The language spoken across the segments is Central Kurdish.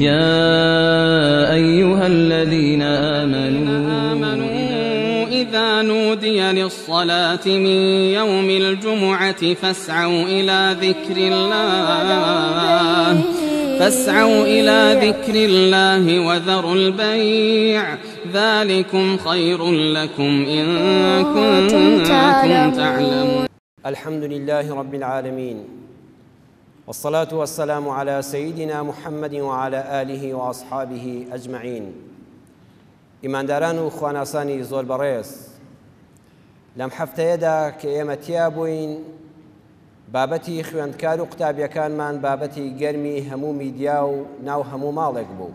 يا أيها الذين آمنوا إذا نودي للصلاة من يوم الجمعة فاسعوا إلى ذكر الله وذروا البيع ذلكم خير لكم إن كنتم تعلمون. الحمد لله رب العالمين، والصلاة والسلام على سيدنا محمد وعلى آله وأصحابه أجمعين. ئیمانداران و خواناسانی زۆر بەڕێز، لەم هەفتەیەدا کە ئێمە تیا بووین، بابەتی خوێندکار و قوتابیەکانمان بابەتی گەرمی هەموو میدیا و ناو هەموو ماڵێک بوو.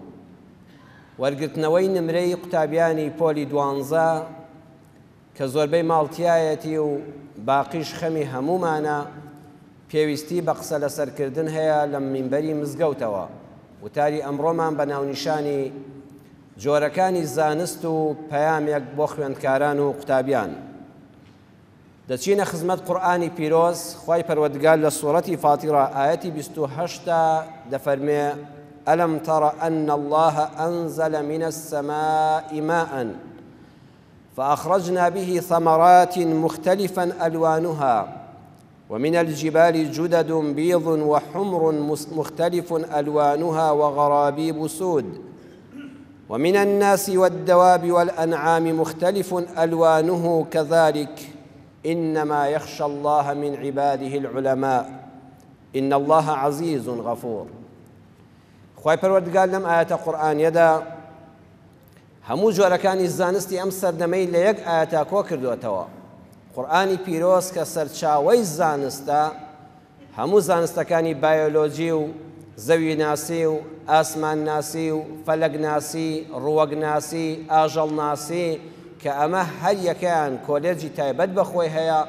وەرگرتنەوەی نمرەی قوتابیانی پۆلی 12 کە زۆربەی ماڵتیایەتی و باقیش خەمی هەموومانە، پێویستی بە قسە لەسەرکردن هەیە لە مینبەری مزگەوتەوە. وتاری ئەمڕۆمان بە ناونیشانی جۆرەکانی زانست و پەیامێک بۆ خوێندکاران و قوتابیان. دەچینە خزمەت قورئانی پیرۆز. خوای پەروەردگار لە سوورەتی فاتیرە ئایەتی 28 دەفەرمێ: ألم تر أن الله أنزل من السماء ماء فأخرجنا به ثمرات مختلفا ألوانها ومن الجبال جدد بيض وحمر مختلف ألوانها وغرابيب سود ومن الناس والدواب والأنعام مختلف ألوانه كذلك إنما يخشى الله من عباده العلماء إن الله عزيز غفور. خوای پەروەردگار لەم ئایەتە قورئانیەدا هەموو جۆرەکانی زانستی ئەم سەردەمەی لە یەک ئایەتا کۆ کردوێتەوە. قورئانی پیرۆز کە سەرچاوەی زانستە، هەموو زانستەکانی بایۆلۆجی و زەویناسی و ئاسمانناسی و فەلەکناسی، ڕووەکناسی، ئاژەڵناسی، کە ئەمە هەر یەکەیان کۆلێجی تایبەت بە خۆی هەیە،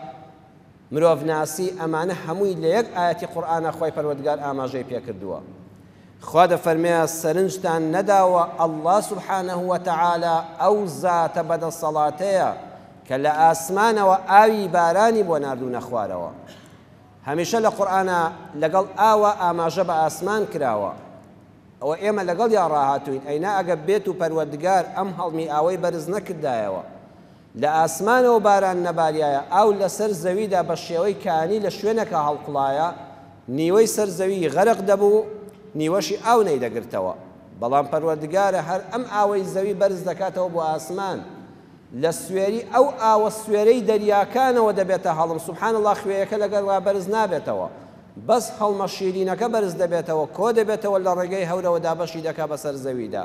مرۆڤناسی، ئەمانە هەمووی لە یەک ئایەتی قورئانە خوای پەروەردگار ئاماژەی پێکردووە. خوا دەفەرمێ سەرنجتان نەداوە ئەڵڵا سبحانه وتعالی ئەو زاتە بەدەسەڵاتەیە کە لە ئاسمانەوە ئاوی بارانی بۆ ناردوونە خوارەوە. هەمیشە لە قورئانە لەگەڵ ئاوە ئاماژە بە ئاسمان کراوە، ئەوە ئێمە لەگەڵ یا ڕاهاتوین. ئەینا ئەگە بێت و پەروەردگار ئەم هەڵمی ئاوەی بەرز نەکردایەوە، لە ئاسمانەوە باران نەباریایە، ئاو لەسەر زەویدا بە شێوەی کانی لە شوێنەکە هەڵقڵایە، نیوەی سەر زەوی غەرق دەبوو، نیوەشی ئاو نەیدەگرتەوە. بەڵام پەروەردگارە هەر ئەم ئاوەی زەوی بەرز دەکاتەوە بۆ ئاسمان، لە سوێری ئەو ئاوە سوێرەی دەریاکانەوە دەبێتە هەڵم. سبحان الله، خوێیەکە لەگەڵا بەرز نابێتەوە، بەس هەڵمە شیرینەکە بەرز دەبێتەوە، کۆ دەبێتەوە لە ڕێگەی هەورەوە دابەشی دەکا بەسەر زەویدا.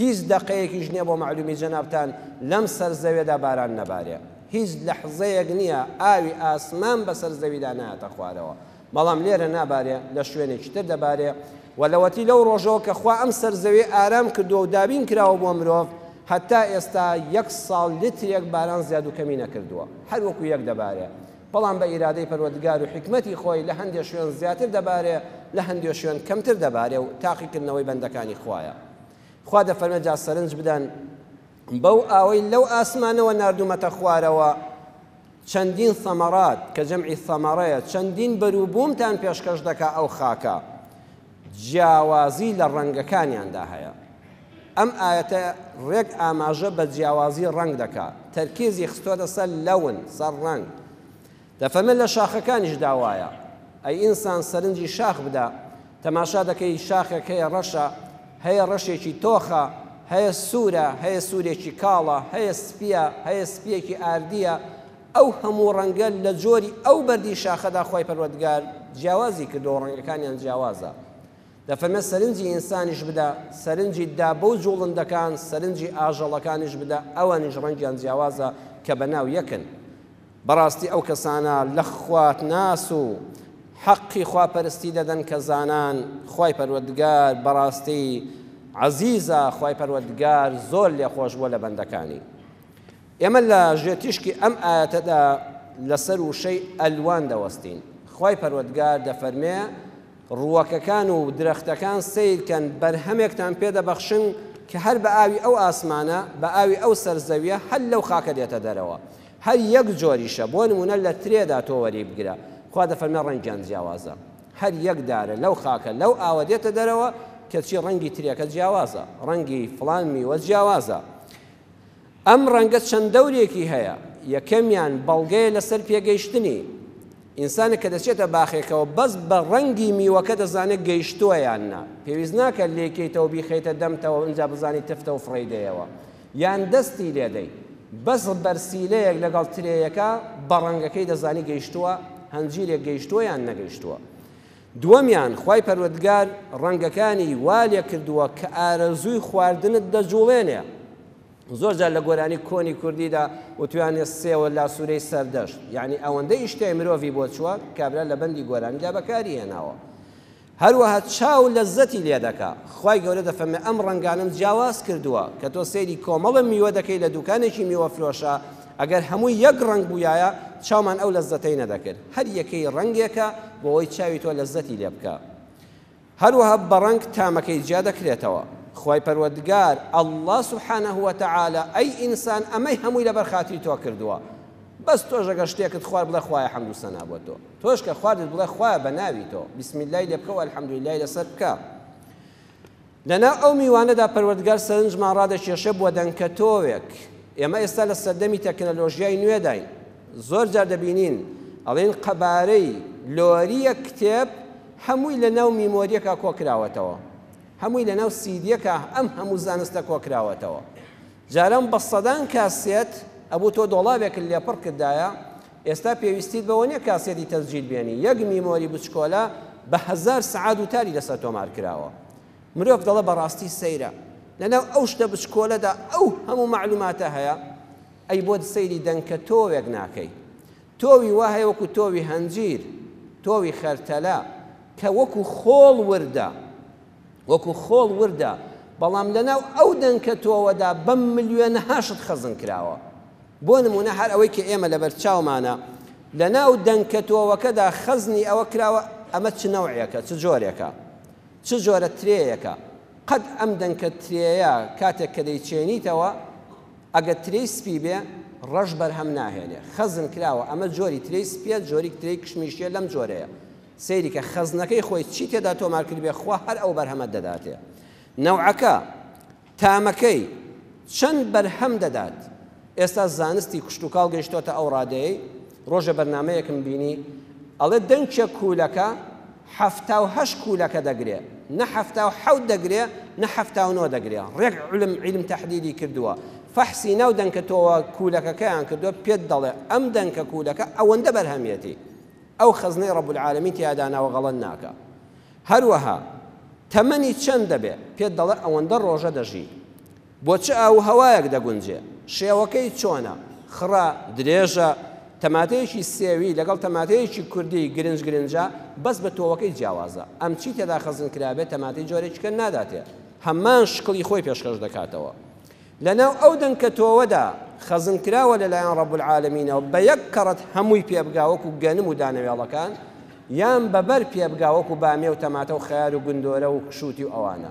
هیچ دەقەیەکیش نییە بۆ مەعلومی جەنابتان لەم سەر زەوێدا باران نەبارێ. هیچ لەحزەیەک نییە ئاوی ئاسمان بەسەر زەویدا نایەتە خوارەوە، بەڵام لێرە نابارێ، لە شوێنێکی تر دەبارێ. و لەوەتی لەو ڕۆژەوە کە خوا ئەم سەر زەوی ئارام کردووە و دابین کراوە بۆ مرۆڤ، هەتا ئێستا یەک ساڵ لترێک باران زیاد و کەمی نەکردووە، هەر وەکو یەک دەبارێ. بەڵام بە ئیرادەی پەروەردگار و حیکمەتی خۆی لە هەندێ شوێن زیاتر دەبارێ، لە هەندێ شوێن کەمتر دەبارێ و تاقیکردنەوەی بەندەکانی خوایە. خوا دەفەرمێ جا سەرنج بدەن بەو ئاوەی لەو ئاسمانەوە ناردوومەتە خوارەوە، چەندین ثەمەرات کە جەمعی ثەمەرەیە، چەندین بەروبوومتان پێشکەش دەکا. ئەو خاکە جیاوازی لە ڕەنگەکانیاندا هەیە. ئەم ئایەتە ڕێک ئاماژە بە جیاوازی ڕەنگ دەکا، تەرکیزی خستۆتە سەر لەون، سەر ڕەنگ. دەفەرمێت لە شاخەکانیش داوایە. ئەی ئینسان سەرنجی شاخ بدە، تەماشا دەکەی شاخێک هەیە ڕەشە، هەیە ڕەشێکی تۆخە، هەیە سوورە، هەیە سوورێکی کاڵە، هەیە سپیە، هەیە سپیەکی ئاردیە. ئەو هەموو ڕەنگە لە جۆری ئەو بەردی شاخەدا خوای پەروەردگار جیاوازی کردەوە، ڕەنگەکانیان جیاوازە. دەفەرمێت سەرنجی ئینسانیش بدە، سەرنجی دابە و جوڵندەکان، سەرنجی ئاژەڵەکانیش بدە، ئەوانیش ڕەنگیان جیاوازە کە بەناو یەکن. بەڕاستی ئەو کەسانە لە خواتناس و حەقی خواپەرستی دەدەن کە زانان خوای پەروەردگار بەڕاستی عەزیزە، خوای پەروەردگار زۆر لێخۆش بووە لە بەندەکانی. ئێمە لە ژێتیشکی ئەم ئایەتەدا لەسەر وشەی ئەلوان دەوەستین. خوای پەروەردگار دەفەرمێ ڕووەکەکان و درەختەکان سەیرکەن، بەرهەمێکتان پێدەبەخشن کە هەر بە ئاوی ئەو ئاسمانە، بە ئاوی ئەو سەرزەویە، هەر لەو خاکە دێتە دەرەوە. هەر یەک جۆریشە، بۆ نمونە لە ترێدا تۆ وەری بگرە، خوا دەفەرمێ ڕەنگیان جیاوازە. هەر یەک دارە لەو خاکە لەو ئاوە دێتە دەرەوە، کەچی ڕەنگی ترێکە جیاوازە، ڕەنگی فڵان میوە جیاوازە. ئەم ڕەنگە چەند دەورێکی هەیە، یەکەمیان بەڵگەیە لەسەر پێگەیشتنی. ئینسانێک کە دەچێتە باخێکەوە بەس بە ڕەنگی میوەکە دەزانێت گەیشتووە یان نا، پێویست ناکات لێی کەیتەوە بیخەیتە دەمتەوە ئینجا بزانی تفتە و فڕێی دەیەوە یان دەستی لێدەی، بەس بەرسیلەیەک لەگەڵ ترێیەکە بە ڕەنگەکەی دەزانی گەیشتووە، هەنجیرێک گەیشتووە یان نەگەیشتووە. دووەمیان، خوای پەروەردگار ڕەنگەکانی وا لێکردووە کە ئارەزووی خواردنت دەجوڵێنێ. زۆر جار لە گۆرانی کۆنی کوردیدا وتویانە سێوە لاسورەی سەردەشت، یەعنی ئەوەندە ئیشتیای مرۆڤی بۆ چووە کابرا لە بەندی گۆرانیدا بەکاری هێناوە. هەروەها چاو لەززەتی لێ دەکا. خوای گەورە دەفەرمێ ئەم ڕەنگانەم جیاواز کردووە، کە تۆ سەیری کۆمەڵە میوە دەکەی لە دوکانێکی میوە فرۆشا، ئەگەر هەمووی یەک ڕەنگ بوویایە چاومان ئەو لەززەتەی نەدەکرد. هەر یەکەی ڕەنگێکە بۆ ئەوەی چاوی تۆ لەززەتی لێ بکا. هەروەها بە ڕەنگ تامەکەی جیا دەکرێتەوە. خوای پەروەردگار، اللە سبحانە وتعالی، ئەی ئینسان ئەمەی هەمووی لەبەر خاتری تۆ کردووە. بەس تۆش ئەگەر شتێکت خوارد بڵێ خوایە حەمد و سەنا بۆ تۆ. تۆش کە خواردت بڵێ خوایە بە ناوی تۆ. بسم اللە ی لێ بکە و الحمدللە ی لەسەر بکە. لەناو ئەو میوانەدا پەروەردگار سەرنجمان ڕادەکێشێ بۆ دەنکە تۆوێک. ئێمە ئێستا لە سەردەمی تەکنەلۆژیای نوێداین. زۆر جار دەبینین ئەڵێن قەبارەی لۆرییەک کتێب هەمووی لەناو میمۆرییەکا کۆکراوەتەوە. هەمووی لەناو سیدییەکا ئەم هەموو زانستە کۆکراوەتەوە. جاران بە سەدان کاسێت ئەبوو تۆ دۆڵابێکت لێ پڕ کردایە، ئێستا پێویستیت بەوە نیە کاسێتی تەسجیل بێنی، یەک میمۆری بچکۆلە بە هەزار سەعات وتاری لەسەر تۆمار کراوە. مرۆڤ دەڵێ بەڕاستی سەیرە لەناو ئەو شتە بچکۆلەدا ئەو هەموو مەعلوماتە هەیە، ئەی بۆ سەیری دەنکە تۆوێک ناکەی؟ تۆوی وا هەیە وەکو تۆوی هەنجیر، تۆوی خەرتەلە کە وەکو خۆڵ وردە، وەکو خۆڵ وردە، بەڵام لەناو ئەو دەنکە تۆوەدا بە ملیۆنەها شت خەزن کراوە. بۆ نموونە هەر ئەوەی کە ئێمە لەبەر چاومانە لەناو دەنکە تۆوەکەدا خەزنی ئەوە کراوە ئەمە چ نەوعێکە، چ جۆرێکە، چ جۆرە ترێیەکە. قەت ئەم دەنکە ترێیە کاتێک کە دەیچێنیتەوە ئەگەر ترێی سپی بێ ڕەش بەرهەم ناهێنێ. خەزن کراوە ئەمە جۆری ترێی سپیە، جۆری ترێی کشمیشیە لەم جۆرەیە. سەیری کە خەزنەکەی خۆی چی تێدا تۆمار کردبێ خوا هەر ئەو بەرهەمەت دەداتێ. نەوعەکە، تامەکەی، چەند بەرهەم دەدات. ئێستا زانستی کشتوکاڵ گەیشتۆتە ئەو ڕادەیەی، ڕۆژێ بەرنامەیەکم بینی ئەڵێ دەنکێک کوولەکە 78 کوولەکە دەگرێ، نە 77 دەگرێ نە 79 دەگرێ، ڕێک علم عیلم تەحدیدی کردووە، فەحسی ناو دەنکە تۆوە کوولەکەکەیان کردووە پێت دەڵێ ئەم دەنکە کوولەکە ئەوەندە بەرهەمیەتی. ئەو خەزنەی رب العالمین تیا داناوە غەڵەت ناکا. هەروەها تەمەنی چەند دەبێ پێت دەڵێ ئەوەندە ڕۆژە دەژی. بۆ چ ئاو و هەوایەک دەگونجێ. شێوەکەی چۆنە، خڕە، درێژە، تەماتەیەکی سێوی لەگەڵ تەماتەیەکی کوردی گرنج گرنجە بەس بە تۆوەکەی جیاوازە. ئەم چی تێدا خەزن کرابێ تەماتەی جۆرێکی کە ناداتێ. هەمان شکڵی خۆی پێشکەش دەکاتەوە. لەناو ئەو دەنکە تۆوەدا خەزنکراوە لەلایەن ڕەب العالمینەوە بە یەک کەڕەت هەمووی پێ بگا وەکو گەنم و دانەوێڵەکان یان بە بەر پێ بگا وەکو بامێ و تەماتە و خەیار و گندۆرە و شووتی و ئەوانە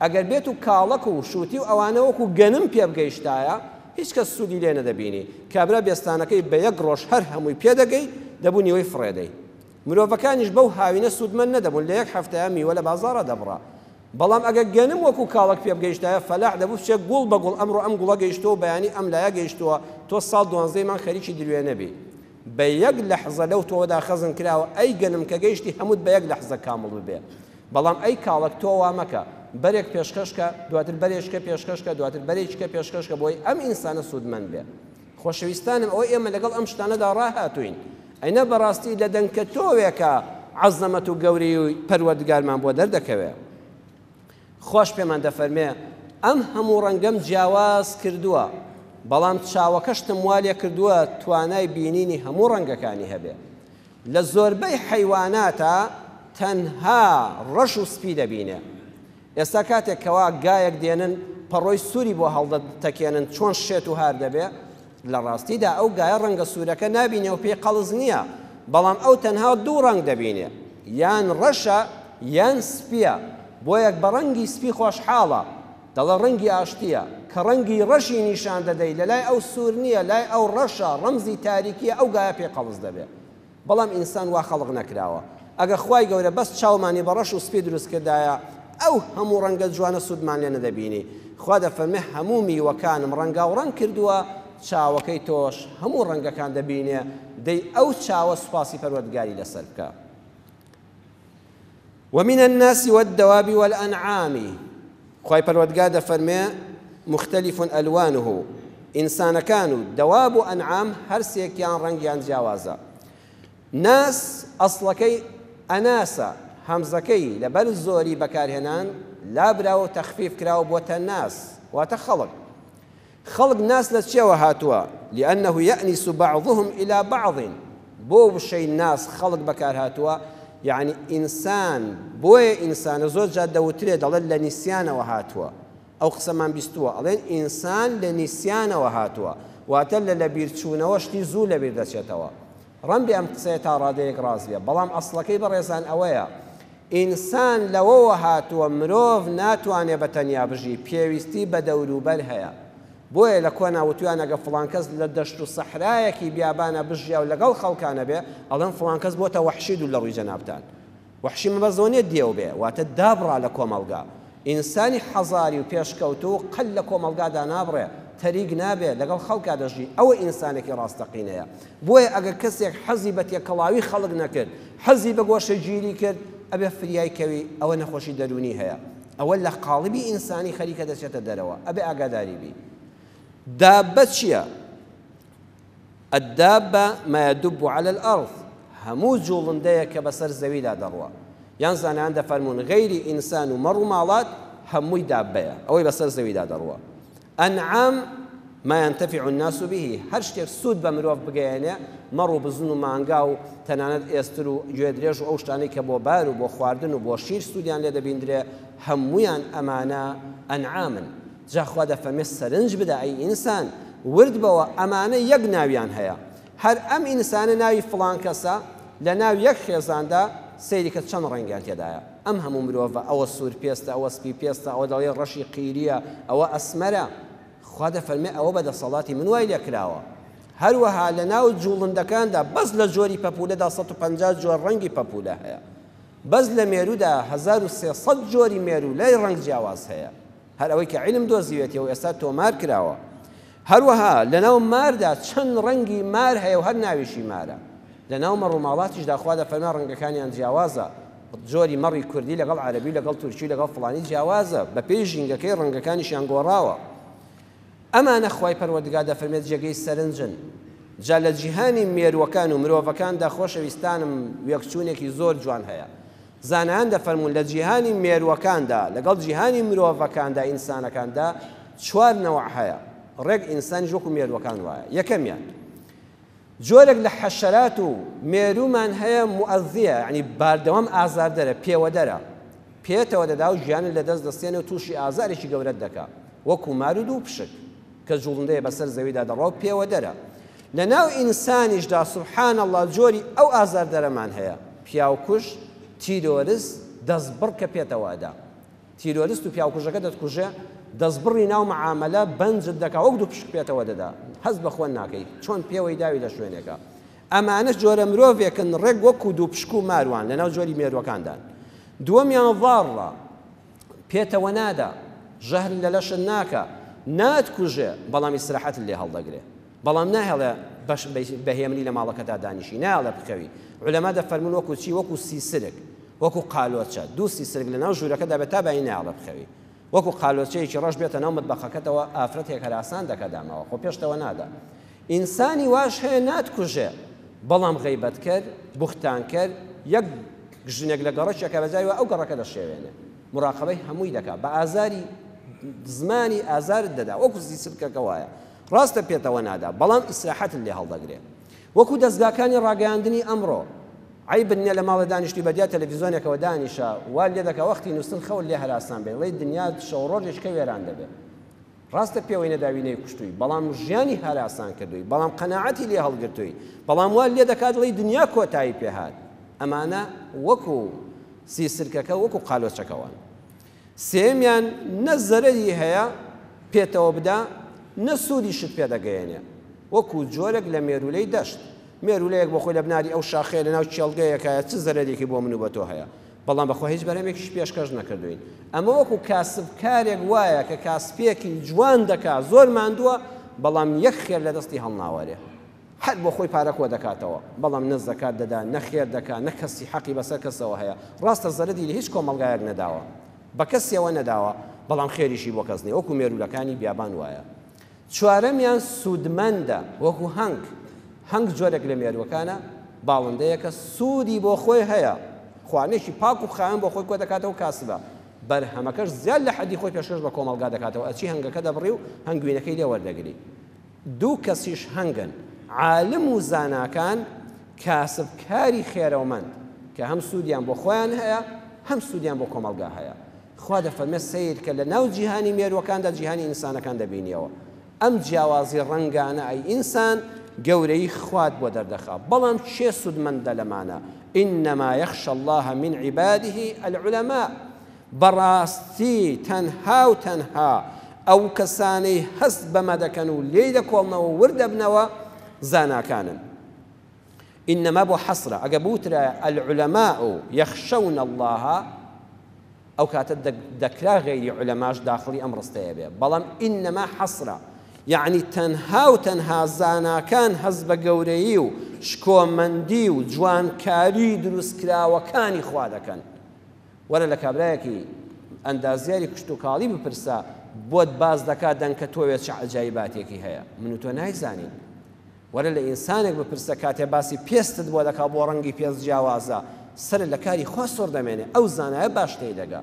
ئەگەر بێت و کاڵەک و شووتی و ئەوانە وەکو گەنم پێ بگەیشتایە هیچ کەس سوودی لێ نەدەبینی کابرا بێستانەکەی بە یەک ڕۆژ هەر هەمووی پێ دەگەی دەبوو نیوەی فڕێدەی مرۆڤەکانیش بەو هاوینە سوودمەند نەدەبوون لە یەک هەفتەیە میوە لە بازاڕا دەبڕا بەڵام ئەگەر گەنم وەکو کاڵەک پێ بگەیشتایە فەلاح دەبوو بچێ گوڵ بە گوڵ ئەمڕۆ ئەم گوڵە گەیشتووە و بەیانی ئەم لایە گەیشتووە تۆ ساڵ دوانزەی مانگ خەریکی دروێنە بی بە یەک لەحزە لەو تۆوەدا خەزن کراوە ئەی گەنم کە گەیشتی هەمووت بە یەک لەحزە کامڵ ببێ بەڵام ئەی کاڵەک تۆ وا مەکە بەرێک پێشکەش کە دواتر بەرێکیکە پێشکەش کە دواتر بەرێکیکە پێشکەش کە بۆی ئەم ئینسانە سوودمەند بێ خۆشەویستانم ئەوە ئێمە لەگەڵ ئەم شتانەدا ڕاهاتووین ئەینا بەڕاستی لە دەنکە تۆوێکە عەزەمەت و گەورەی پەروەردگارمان بۆ دەردەکەوێ. خواش پێمان دەفەرمێ ئەم هەموو ڕەنگەم جیاواز کردووە بەڵام چاوەکەشتم وا لێ کردووە توانای بینینی هەموو ڕەنگەکانی هەبێ. لە زۆربەی حەیواناتا تەنها ڕەش و سپی دەبینێ. ئێستا کاتێک کەوا گایەک دێنن پەڕۆی سووری بۆ هەڵدەتەکێنن چۆن شێت و هار دەبێ؟ لە ڕاستیدا ئەو گایە ڕەنگە سوورەکە نابینێ و پێی قەڵس نییە، بەڵام ئەو تەنها دوو ڕەنگ دەبینێ، یان ڕەشە یان سپییە، بۆیە بە ڕەنگی سپی خۆشحاڵە، دەڵێ ڕەنگی ئاشتییە، کە ڕەنگی ڕەشی نیشان دەدەی لەلای ئەو سوور نییە، لای ئەو ڕەشە، ڕەمزی تاریکییە، ئەو گایە پێی قەڵس دەبێ. بەڵام ئینسان وا خەڵق نەکراوە. ئەگەر خوای گەورە بەس چاومانی بە ڕەش و سپی دروست کردایە، ئەو هەموو ڕەنگە جوانە سوودمان لێ نەدەبینی. خوا دەفەرمێ هەموو میوەکانم ڕەنگاوڕەنگ کردووە، چاوەکەی تۆش هەموو ڕەنگەکان دەبینێ، دەی ئەو چاوە سوپاسی پەروەردگاری لەسەر بکە. ومن الناس والدواب والأنعام خوای پەروەردگار دەفەرمێ مختلف ألوانه ئینسانەکان و دەواب و ئەنعام هەرسێکیان ڕەنگیان جیاوازە. ناس ئەسڵەکەی ئەناسە، هەمزەکەی لەبەر زۆری بەکارهێنان لابراوە و تەخفیف کراوە بۆتە ناس، واتە خەڵک. خەڵک ناس لە چیەوە هاتووە؟ لأنه یأنس بعضهم الی بعض، بۆ وشەی ناس خەڵک بەکارهاتووە، یەعنی ئینسان، بۆیە ئینسانە زۆر جار دەوترێ دەڵێن لە نیسیانەوە هاتووە، ئەو قسەمان بیستووە ئەڵێن ئینسان لە نیسیانەوە هاتووە، واتە لە لەبیرچوونەوە شتی زوو لەبیر دەچێتەوە. ڕەنبێ ئەم قسەیە تا ڕادەیەک ڕاست بێ، بەڵام ئەسڵەکەی بەڕێزان ئەوەیە ئینسان لەوەوە هاتووە مرۆڤ ناتوانێ بە تەنیا بژی، پێویستی بە دەوروبەر هەیە. بۆیە لە کۆنا وتویانە گە فڵان کەس لە دەشت و سەحرایەکی بیابانا بژیا و لەگەڵ خەڵکا نەبێ، ئەڵێن فڵان کەس بۆتە وەحشی دوور لە ڕووی جەنابتان. وەحشی مەبەست ئەوە نیە دێو بێ، واتە دابڕا لە کۆمەڵگا. ئینسانی حەزاری و پێشکەوتوو قەت لە کۆمەڵگا دانابڕێ، تەریک نابێ، لەگەڵ خەڵکا دەژی، ئەوە ئینسانێکی ڕاستەقینەیە. بۆیە ئەگەر کەسێک حەزی بە تێکەڵاوی خەڵک نەکرد، حەزی بە گۆشەگیری کرد، ئەبێ فریای کەوی، ئەوە نەخۆشی دەروونی هەیە. ئەوە لە قاڵبی ئینسانی خەریکە دەچێتە دەرەوە، ئەبێ ئاگاداری بی. دابە چیە؟ الدابە ما يدب علی الارض، هەموو جوڵندەیەک کە بەسەر زەویدا دەڕوا. یان زانایان دەفەرموون غەیری ئینسان و مەڕ و ماڵات هەمووی دابەیە، ئەوەی بەسەر زەویدا دەڕوا. انعام ما ينتفع الناس به، هەر شتێک سوود بە مرۆڤ بگەیەنێ، مەڕ و بزن و مانگا و تەنانەت ئێستر و گوێدرێژ و ئەو شتانەی کە بۆ بار و بۆ خواردن و بۆ شیر سوودیان لێ دەبیندرێ، هەموویان ئەمانە ئەنعامن. جا خوا دەفەرمێ سەرنج بدە ئەی ئینسان، ورد بەوە، ئەمانە یەک ناویان هەیە، هەر ئەم ئینسانە ناوی فڵان کەسە، لە ناو یەک خێزاندا سەیری کە چەند ڕەنگیان تێدایە، ئەم هەموو مرۆڤە ئەوە سوور پێستە، ئەوە سپی پێستە، ئەوە دەڵێی ڕەشی قیریە، ئەوە ئەسمەرە، خوا دەفەرمێ ئەوە بە دەسەڵاتی من وای لێ کراوە. هەروەها لە ناو جوڵندەکاندا بەس لە جۆری پەپوولەدا 150 جۆر ڕەنگی پەپوولە هەیە. بەس لە مێروودا 1300 جۆری مێروولەی ڕەنگ جیاواز هەیە. هەر ئەوەی کە عیلم دۆزیوێتیەوە ئێستا تۆمار کراوە. هەروەها لەناو ماردا چەند ڕەنگی مار هەیە و هەر ناویشی مارە. لەناو مەڕوماڵاتیشدا خوا دەفەرمێ ڕەنگەکانیان جیاوازە. جۆری مەڕی کوردی لەگەڵ عەرەبی و لەگەڵ تورکی و لەگەڵ فڵانی جیاوازە. بەپێی ژینگەکەی ڕەنگەکانیشیان گۆڕاوە. ئەمانە خوای پەروەردگار دەفەرمێت جێگەی سەرنجن. جا لە جیهانی مێرووەکان و مرۆڤەکاندا خۆشەویستانم وێکچوونێکی زۆر جوان هەیە. زانایان دەفەرموون لە جیهانی مێرووەکاندا لەگەڵ جیهانی مرۆڤەکاندا ئینسانەکاندا چوار نەوع هەیە ڕێک ئینسانیش وەکو مێرووەکان وایە یەکەمیان جۆرێک لە حەشەرات و مێروومان هەیە موئەزیە یعنی باردەوام ئازاردەرە پێوەدەرە پێتەوە دەدا و گیانت لەدەست دەستێنێ و تووشی ئازارێکی گەورەت دەکا وەکو مار و دووپشک کە جوڵندەیە بەسەر زەویدا دەڕوا و پێوەدەرە. لەناو ئینسانیشدا سبحان اللە جۆری ئەو ئازاردەرەمان هەیە، پیاوکوژ، تیرۆرست، دەستبڕ کە پێتەوە ئەدا. تیرۆرست و پیاوکوژەکە دەتکوژێ، دەستبڕی ناو مەعامەلە بەنجت دەکا وەک دووپشک پێتەوە دەدا، هەست بە خۆت ناکەی چۆن پێوەی داوی لە شوێنێکا. ئەمانەش جۆرە مرۆڤێکن ڕێک وەکو دووپشک و مار وان لەناو جۆری مێرووەکاندان. دووەمیان ضاڕە. پێتەوە نادا، ژەهر لە لەشت ناکا، ناتکوژێ، بەڵام ئیسراحەتت لێ هەڵدەگرێ. بەڵام ناهێڵێ بەش بە هێمنی لە ماڵەکەتا دانیشی، نایەڵێ بخەوی. عولەما دەفەرموون وەکوو چی؟ وەکوو سیسرک، وەکوو قالۆچە. دوو سیسرک لەناو ژوورەکەدا بێ تا بەیانی نایەڵێ بخەوی. وەکوو قالۆچەیەکی ڕەش بێتە ناو مەتبەخەکەتەوە ئافرەتێک هەراسان دەکا داماوە، خۆ پێشتەوە نادا. ئینسانی واش هەیە ناتکوژێ، بەڵام غەیبەتکەر، بوختانکەر، یەک ژنێک لە گەڕەکێکە بە جاری وا ئەو گەڕەکە دەشێوێنێ. مراقەبەی هەمووی دەکا. بە ئازاری زمانی ئازارت دەدا. وەکو زیسرکەکە وایە. ڕاستە پێتەوە نادا، بەڵام ئیسراحەتت لێ هەڵدەگرێ. وەکو دەزگاکانی ڕاگەیاندنی ئەمڕۆ. عەیبت نییە لە ماڵێ دانیشتووی بە دیار تەلەفیزۆنێکەوە دانیشە، وات لێ دەکا وەختی نووستن خەوت لێ هەراسان بێ. دەڵێی دنیا شەو ڕۆژێکە وێران دەبێ. ڕاستە پێوەی نەداوی نەیکوشتووی، بەڵام ژیانی هەراسان کردووی، بەڵام قەناعەتی لێ هەڵگرتووی، بەڵام وات لێ دەکات دڵی دنیا کۆتایی پێ هات. ئەمانە وەکو سیسرکەکە وەکو قالۆچەکە وان. سێیەمیان نە زەرەری هەیە پێتەوە بدا، نە سوودیشت پێ دەگەیەنێ. وەکو جۆرێک لە مێروولەی دەشت. مێروولەیەک بۆ خۆی لە بناری ئەو شاخەیە لەناو کێڵگەیەکایە چ زەرەرێکی بۆ من و بە تۆ هەیە؟ بەڵام بەخوا هیچ بەرهەمێکیش پێشکەش نەکردووین. ئەمە وەکو کاسبکارێک وایە کە کاسپیەکی جوان دەکا، زۆر ماندووە، بەڵام یەک خێر لە دەستی هەڵناوەرێ. هەر بۆ خۆی پارە کۆ دەکاتەوە، بەڵام نە زەکات دەدا، نە خێر دەکا، نە کەسی حەقی بەسەر کەسەوە هەیە. ڕاستە زەرەدی لە هیچ کۆمەڵگایەک نەداوە، بە کەسیەوە نەداوە، بەڵام خێریشی بۆ کەس نییە، وەکو مێروولەکانی بیابان وایە. چوارەمیان سوودمەندە، وەکو هەنگ، هەنگ جۆرێک لە مێرووەکانە، باڵندەیەکە سوودی بۆ خۆی هەیە، خواردنێکی پاک و خاوێن بۆ خۆی کۆدەکاتەوە و کاسبە، بەرهەمەکەش زیاد لە حەدی خۆی پێشکەش بە کۆمەڵگا دەکاتەوە، ئەچی هەنگەکە دەبڕی و هەنگوینەکەی لێ وەردەگری. دوو کەسیش هەنگن، عالم و زاناکان، کاسبکاری خێرەومەند، کە هەم سوودیان بۆ خۆیان هەیە، هەم سوودیان بۆ کۆمەڵگا هەیە. خوا دەفەرمێت سەیر کە لە ناو جیهانی مێرووەکاندا جیهانی ئینسانەکان دەبینیەوە ئەم جیاوازی ڕەنگانە ئەی ئینسان گەورەیی خوات بۆ دەردەخا بەڵام کێ سوودمەندە لەمانە انما یخشى الله من عباده العلماء بەڕاستی تەنها و تەنها ئەو کەسانەی هەست بەمە دەکەن و لێی دەکۆڵنەوە ورد دەبنەوە زاناکانن انما بۆ حەسرە ئەگە بوترایە العلماء یخشون اللە ئەو کاتە دەکرا غەیری عولەماش داخڵی ئەم ڕستەیە بێ بەڵام انما حەسرە یەعنی تەنها و تەنها زاناکان هەست بە گەورەیی و شکۆمەندی و جوانکاری دروستکراوەکانی خوا دەکەن وەرە لە کابرایەکی ئەندازیاری کشتوکاڵی بپرسە بۆت باس دەکات دەنکە تۆوێ چ عەجایباتێکی هەیە من و تۆ نایزانین وەرە لە ئینسانێک بپرسە کاتێ باسی پێستت بۆ دەکا بۆ ڕەنگی پێست جیاوازە سەرت لە کاری خوا سوڕ دەمێنێ ئەو زانایە باش تێی دەگا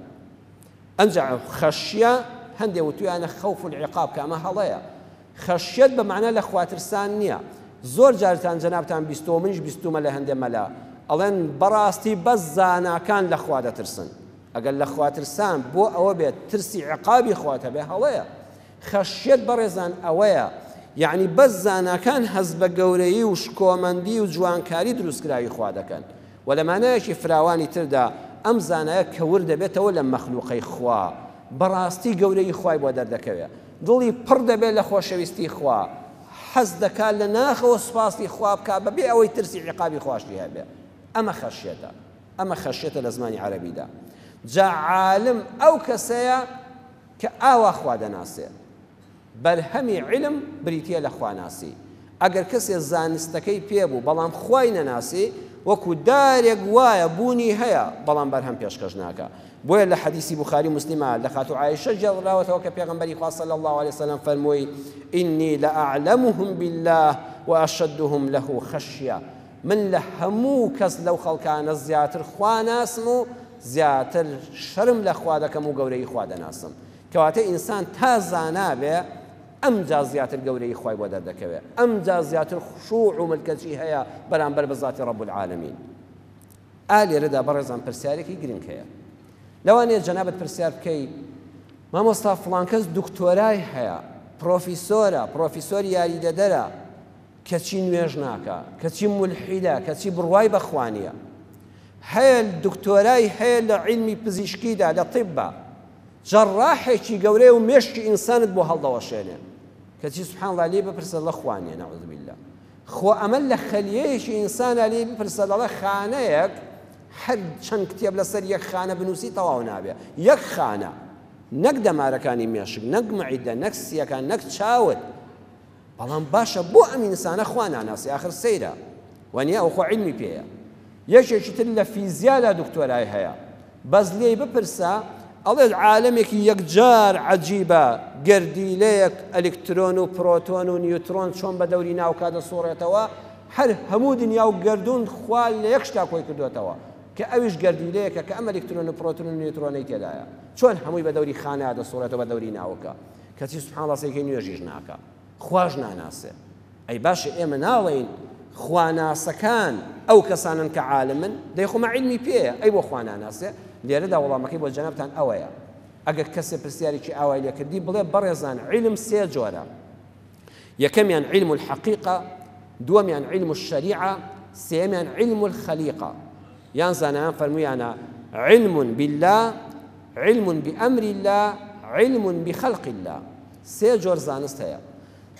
ئەنجا خەشیە هەندێ وتویانە خەوف العقاب کە ئەمە هەڵەیە خەشیەت بە مەعنا لە خواترسان نییە زۆر جارتان جەنابتان بیستەوە منیش بیستومە لە هەندێ مەلا ئەڵێن بەڕاستی بەس زاناکان لە خوا دەترسن ئەگەر لە خواترسان بۆ ئەوە بێت ترسی عقابی خوات هەبێ هەڵەیە خەشیەت بەڕێزان ئەوەیە یەعنی بەس زاناکان هەست بە گەورەیی و شکۆمەندی و جوانکاری دروستکراوی خوا دەکەن وە لە مانایەکی فراوانی تردا ئەم زانایە کە ورد دەبێتەوە لەم مەخلوقەی خوا بەڕاستی گەورەیی خوای بۆ دەردەکەوێ دڵی پڕ دەبێت لە خۆشەویستی خوا حەز دەکات لە ناخەوە سوپاسی خوا بکات بەبێ ئەوەی ترسی عیقابی خواشی هەبێ ئەمە خەشیەتە ئەمە خەشیەتە لە زمانی عەرەبیدا جا عالم ئەو کەسەیە کە ئاوا خوا دەناسێ. بەرهەمی عیلم بریتییە لە خواناسی. ئەگەر کەسێ زانستەکەی پێ بوو بەڵام خوای نەناسی، وەکو دارێک وایە بوونی هەیە بەڵام بەرهەم پێشکەش ناکا. بۆیە لە حەدیسی بوخاری و موسلیما لە خاتوو عائیشە گێڕدراوەتەوە کە پێغەمبەری خوا صلی اللە علیە وسلم فەرمووی، انی لأعلمهم باللە واشدهم له خشیە، من لە هەموو کەس لەو خەڵکانە زیاتر خوا ناسم و زیاتر شەرم لە خوا دەکەم و گەورەیی خوا دەناسم. کەواتە ئینسان تا زانا بێ ئەمجا زیاتر گەورەیی خوای بۆ دەردەکەوێ، ئەمجا زیاتر خشوع و ملکەچی هەیە بەرامبەر بە زاتی رب العالمین. ئا لێرەدا بەڕێزان پرسیارێکی گرنگ هەیە. لەوانەیە جەنابت پرسیار بکەی مامۆستا فڵان کەس دکتۆرای هەیە، پرۆفیسۆرە، پرۆفیسۆری یاریدەدەرە، کەچی نوێژ ناکا، کەچی مولحیدە، کەچی بڕوای بە خوا نییە. هەیە دکتۆرای هەیە لە عیلمی پزیشکیدا، لە طیبا. جەڕاحێکی گەورەیە و مێشکی ئینسانت بۆ هەڵدەوەشێنێ. کەچی سبحان اللە لێی بپرسە دەڵێ خوا نییە، نعوذ باللە. خۆ ئەمە لە خەلیەیەکی ئینسانە لێی بپرسە دەڵێ خانەیەک هەر چەند کتێب لەسەر یەک خانە بنووسی تەواو نابێ. یەک خانە. نەک دەمارەکانی مێشک، نەک معیدە، نەک سییەکان، نەک چاوت. بەڵام باشە بۆ ئەم ئینسانە خوا ناناسی ئاخر سەیرە وانیە ئەو خۆ عیلمی پێیە یەکێکی تر لە فیزیادا دکتۆرای هەیە بەس لێی بپرسە ئەڵێت عالەمێکی یەکجار عەجیبە گەردیلەیەک ئەلکترۆن و پرۆتۆن و نیوترۆن چۆن بە دەوری ناوکا دەسوڕێتەوە هەر هەموو دنیا و گەردوون خوا لە یەک شتا کۆی کردوێتەوە کە ئەویش گەردیلەیەکە کە ئەم ئەلکترۆن و پرۆتۆن و نیوترۆنەی تێدایە چۆن هەمووی بە دەوری خانە دەسوڕێتەوە بە دەوری ناوکە کەچی سبحان اللە سەیرکەی نوێژیش ناکا خواش ناناسێ ئەی باشە ئێمە ناڵێین خواناسەکان ئەو کەسانن کە عالمن دەی خۆ مە عیلمی پێیە ئەی بۆ خوا ناناسێ لێرەدا وەڵامەکەی بۆ جەنابتان ئەوەیە ئەگەر کەسێ پرسیارێکی ئاوای لێکردی بڵێ بەڕێزان عیلم سێ جۆرە یەکەمیان علم الحقیقە دووەمیان علم الشریعە سێیەمیان علم الخلیقە یان زانایان فەرموویانە، علم باللە، علم بامر اللە، علم بخلق اللە، سێ جۆر زانست هەیە،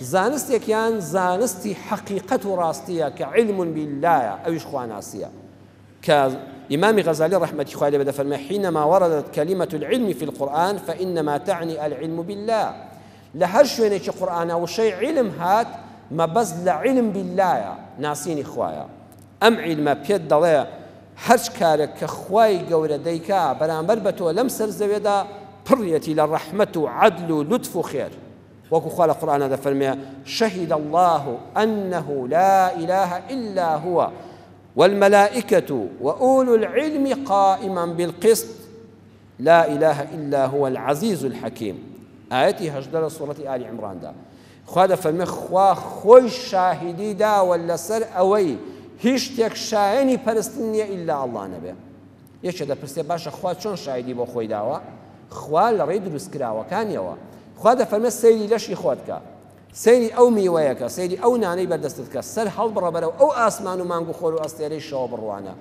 زانستێکیان زانستی حەقیقەت و ڕاستیە کە علم باللە یە ئەویش خواناسیە کە ئیمامی غەزالی ڕەحمەتی خوای لێ بێ دەفەرمێ حینما وردت کلمة العلم في القرآن فإنما تعني العلم بالله لە هەر شوێنێکی قورئانا وشەی عیلم هات مەبەست لە عیلم بیللایە ناسینی خوایە ئەم عیلمە پێت دەڵێ هەرچ کارێک کە خوای گەورە دەیکا بەرامبەر بە تۆ لەم سەر زەوێدا پڕیەتی لە ڕەحمەت و عەدل و لوتف و خێر وەکو خوا لە قورئانا دەفەرمێ شهد الله أنه لا إله إلا هو والملائكة وأولو العلم قائما بالقسط لا الە الا هو العزیز الحکیم ئایەتی 18 لە سوڕەتی ئالی عیمڕاندا خوا دەفەرمێ خوا خۆی شاهیدی داوە لەسەر ئەوەی هیچ شتێک شایەنی پەرستن نییە ئیلا ئەڵڵا نەبێ. یەکێ دەپرسێ باشە خوا چۆن شاهیدی بۆ خۆی داوە؟ خوا لە ڕێی دروستکراوەکانیەوە. خوا دەفەرمێ سەیری لەشی خۆت کە، سەیری ئەو میوەیە کە، سەیری ئەو نانەی بەردەستت کە، سەر هەڵبڕە بەرەو ئەو ئاسمان و مانگ و خۆر و ئەستێرەی شەوە بڕوانە.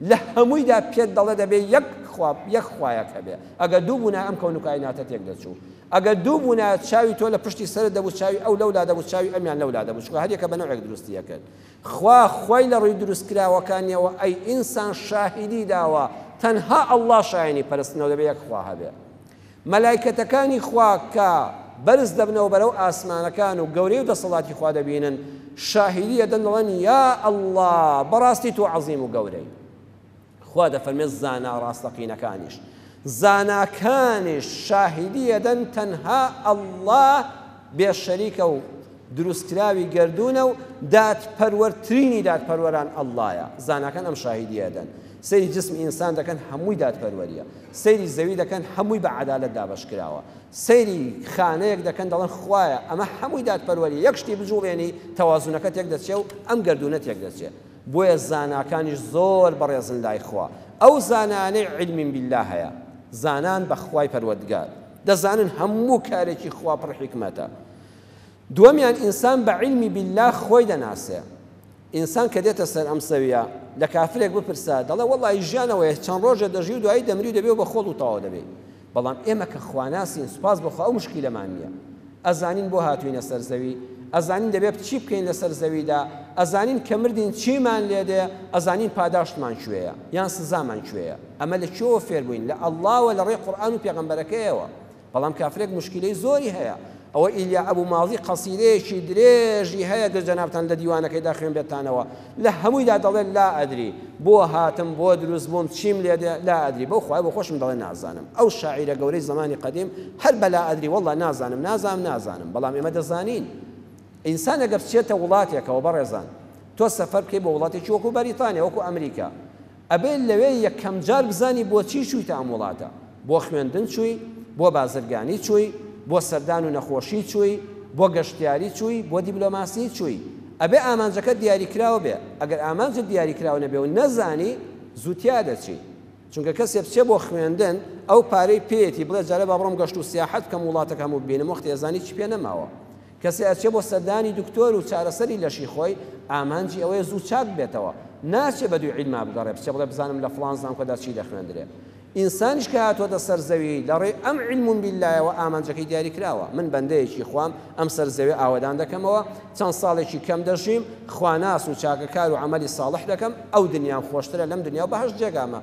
لە هەموویدا پێت دەڵێ دەبێ یەک خوا یەک خوایەک هەبێ ئەگەر دوو بوونایە ئەم کەون و کایناتە تێک دەچوو ئەگەر دوو بوونایە چاوی تۆ لە پشتی سەرت دەبوو چاوی ئەو لەولا دەبوو چاوی ئەمیان لەولا دەبوو چونکە هەریەکە بە نەوعێک دروستی ئەکرد خوا خۆی لە ڕووی دروستکراوەکانیەوە ئەی ئینسان شاهیدی داوە تەنها ئەڵڵا شایەنی پەرستنەوە دەبێ یەک خوا هەبێ مەلایکەتەکانی خوا کە بەرز دەبنەوە بەرەو ئاسمانەکان و گەورەی و دەسەڵاتی خوا دەبینن، شاهیدی ئەدەن دەڵێن، یا اللە بەڕاستی تۆ عەزیم و گەورەی. خوا دەفەرمێت زانا ڕاستەقینەکانیش زاناکانیش شاهیدی ئەدەن تەنها اللە بێ شەریکە و دروستکراوی گەردوونە و دادپەروەرترینی دادپەروەران اللەیە. زاناکان ئەم شاهیدیە ئەدەن. سەیری جسمی ئینسان دەکەن هەمووی دادپەروەریە. سەیری زەوی دەکەن هەمووی بە عەدالەت دابەش کراوە سەیری خانەیەک دەکەن دەڵێن خوایە ئەمە هەمووی دادپەروەریە یەک شتی بجوڵێنی تەوازونەکە تێک دەچێ و ئەم گەردوونە تێک دەچێ بۆیە زاناکانیش زۆر بەڕێزن لای خوا ئەو زانانەی علم باللە هەیە زانان بە خوای پەروەردگار دەزانن هەموو کارێکی خوا پڕ حیکمەتە دووەمیان ئینسان بە عیلمی بیللا خۆی دەناسێ. ئینسان کە دێتە سەر ئەم زەویە لە کافرێک بپرسە دەڵێ وەڵی ژیان ئەوەیە چەند ڕۆژێ دەژی و دوایی دەمری و دەبێ و بە خۆڵ و تەواو دەبێ. بەڵام ئێمە کە خواناسین سوپاس بۆ خوا ئەو مشکیلەمان نییە. ئەزانین بۆ هاتووینە سەر زەوی، ئەزانین دەبێ چی بکەین لەسەر زەویدا، ئەزانین کە مردین چیمان لێ دێ، ئەزانین پاداشتمان کوێیە یان سزامان کوێیە. ئەمە لە کوێوە فێر بووین؟ لە ئەڵڵاوە لە ڕێی قورئان و پێغەمبەرەکەیەوە. بەڵام کافرێک موشکیلەی زۆری هەیە ئەوە ئیلیا ئەبو ماضی قەسیدەیەکی درێژی هەیە گەر جەنابتان لە دیوانەکەیدا خوێنبێتانەوە لە هەموویدا دەڵێت لا ئەدری بۆ هاتم بۆ دروست بووم چیم لێ دێ لا ئەدری بەو خوای بۆ خۆشم دەڵێ نازانم ئەو شاعیرە گەورەی زەمانی قەدیم هەر بە لا ئەدری واللە نازانم نازانم نازانم بەڵام ئێمە دەزانین ئینسان ئەگەر بچێتە وڵاتێکەوە بەڕێزان تۆ سەفەر بکەی بۆ وڵاتێکی وەکو بەریتانیا وەکو ئەمریکا ئەبێ لەوێ یەکەم جار بزانی بۆچی چوویتە ئەم وڵاتە، بۆ خوێندن چووی، بۆ بازرگانی چووی، بۆ سەردان و نەخۆشی چووی، بۆ گەشتیاری چووی، بۆ دیبلۆماسی چووی. ئەبێ ئامانجەکەت دیاریکراو بێ، ئەگەر ئامانجت دیاریکراو نەبێ و نەزانی، زوو تیا دەچی. چونکە کەسێ بچێ بۆ خوێندن، ئەو پارەی پێیەتی بڵێ جارێ با بڕۆم گەشت و سیاحەت بکەم وڵاتەکە هەموو ببینم، وەختی ئەزانی چی پێ نەماوە. کەسێ ئەچێ بۆ سەردانی دکتۆر و چارەسەری لەشی خۆی، ئامانجی ئەوەیە زوو چاک بێتەوە، ناچێ بەدووی عیلما بگەڕێ بچێ بڵێ بزانم لە فڵان زانکۆدا چی دەخوێندرێ. ئینسانیش کە هاتووەتە سەر زەوی لە ڕێی ئەم عیلم بیللایەوە ئامانجەکەی دیاری کراوە، من بەندەیەکی خوام، ئەم سەر زەویە ئاوەدان دەکەمەوە، چەند ساڵێکی کەم دەژیم، خواناس و چاکەکار و عەمەلی ساڵح دەکەم، ئەو دنیام خۆشترە لەم دنیا و بەهەشت جێگامە.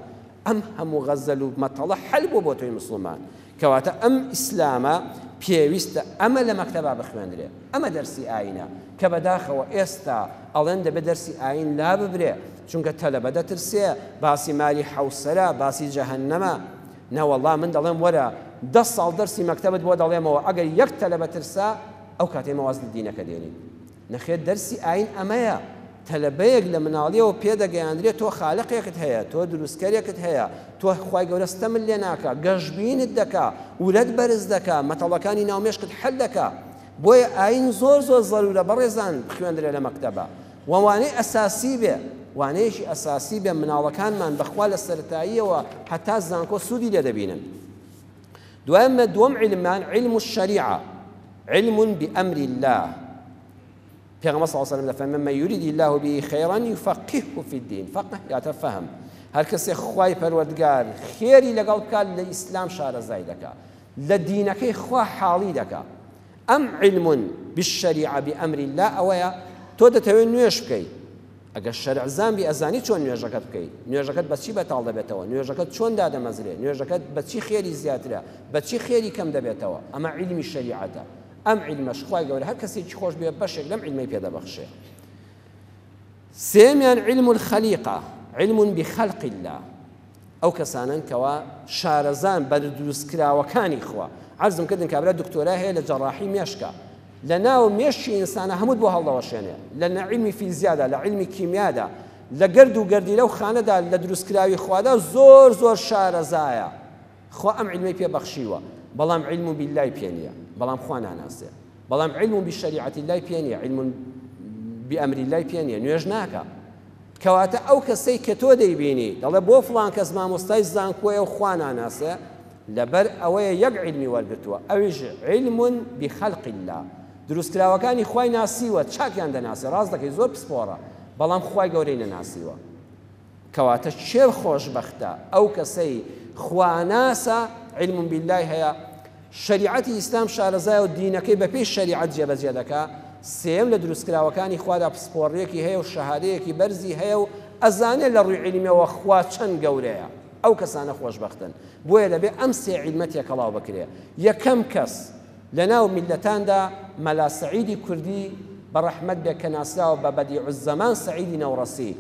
ئەم هەموو غەزەل و مەتەڵە حەل بووە بۆ تۆی موسڵمان. کەواتە ئەم ئیسلامە پێویستە ئەمە لە مەکتەبا بخوێندرێ ئەمە دەرسی ئاینە کە بەداخەوە ئێستا ئەڵێن دەبێ دەرسی ئاین لاببرێ چونکە تەلەبە دەترسێ باسی ماری حەوسەرە باسی جەهەنەمە نەوەڵا من دەڵێم وەرە دە ساڵ دەرسی مەکتەبت بۆ دەڵێمەوە ئەگەر یەک تەلەبە ترسا ئەو کاتەی مە واز لە دینەکە دێنین نەخێر دەرسی ئاین ئەمەیە، تەلەبەیەک لە مناڵیەوە پێدەگەیاندرێت تۆ خالقێکت هەیە، تۆ دروستکەرێکت هەیە، تۆ خوای گەورە ستەمت لێ ناکا، گەشبینت دەکا، ورەت بەرز دەکا، مەتەڵەکانی ناو مێشکت حەل دەکا. بۆیە ئاین زۆر زۆر زەرورە بەڕێزان بخوێندرێ لە مەکتەبا و وانەی ئەساسی بێ، وانەیەکی ئەساسی بێ مناڵەکانمان بەخوا لە سەرەتاییەوە هەتا زانکۆ سوودی لێ دەبینن. دوایەم دووەم عیلممان علم الشریعە علم بأمر اللە پێغەمبەر صلی الله علیه و سلم دەفەرمێ من یرید الله به خیرا یفقهه فی الدین فقه یاتە فهم هەر کەسێ خوای پەروەردگار خێری لەگەڵ بکات لە ئیسلام شارەزای دەکا لە دینەکەی خوا حاڵی دەکا ئەم علم بالشریعە بأمر الله ئەوەیە تۆ دەتەوێت نوێژ بکەی. ئەگەر شەرعزان بی ئەزانی چۆن نوێژەکەت بکەی، نوێژەکەت بە چی بەتاڵ دەبێتەوە، نوێژەکەت چۆن دادەمەزرێ، نوێژەکەت بە چی خێری زیاترە، بە چی خێری کەم دەبێتەوە، ئەمە عیلمی شەریعەتە، ئەم عیلمەش خوای گەورە هەر کەسێکی خۆش بوێ بەشێک لەم عیلمەی پێ دەبەخشێ. سێیەمیان علم الخلیقە، علم بخلق اللە، ئەو کەسانەن کەوا شارەزان بە دروستکراوەکانی خوا. عەرزم کردن کابرا دکتۆرای هەیە لە جەڕاحی مێشکە، لە ناو مێشکی ئینسانە هەمووت بۆ هەڵدەوەشێنێ، لە عیلمی فیزیادا، لە عیلمی کیمیادا، لە گەرد و گەردیلە و خانەدا، لە دروستکراوی خوادا زۆر زۆر شارەزایە. خوا ئەم عیلمەی پێ بەخشیوە، بەڵام عیلم بیللای پێ نییە، بەڵام خوا ناناسێ. بەڵام علم بشریعة اللە پێ نییە، علم بأمر اللە پێ نییە، نوێژ ناکا. کەواتە ئەو کەسەی کە تۆ دەیبینی دەڵێ بۆ فڵان کەس مامۆستای زانکۆیە و خوا ناناسێ، لەبەر ئەوەیە یەک عیلمی وەرگرتووە، ئەویش علم بخلق اللە، دروستکراوەکانی خوای ناسیوە، چاکیان دەناسێ، ڕاست دەکەی زۆر پسپۆڕە، بەڵام خوای گەورەی نەناسیوە. کەواتە کێ خۆشبەختە؟ ئەو کەسەی خواناسە، علم باللە ی هەیە، شەریعەتی ئیسلام شارەزایە و دینەکەی بەپێی شەریعەت جێبەجێ دەکا، سێیەم لە دروستکراوەکانی خوادا پسپۆڕیەکی هەیە و شەهادەیەکی بەرزی هەیە و ئەزانێ لە ڕووی عیلمیەوە خوا چەند گەورەیە، ئەو کەسانە خۆشبەختن. بۆیە دەبێ ئەم سێ عیلمە تێکەڵاو بکرێ. یەکەم کەس لەناو میللەتاندا مەلا سەعیدی کوردی بە ڕەحمەت بێ کە ناسراوە بە بەدیعوززەمان سەعیدی نەوڕەسی،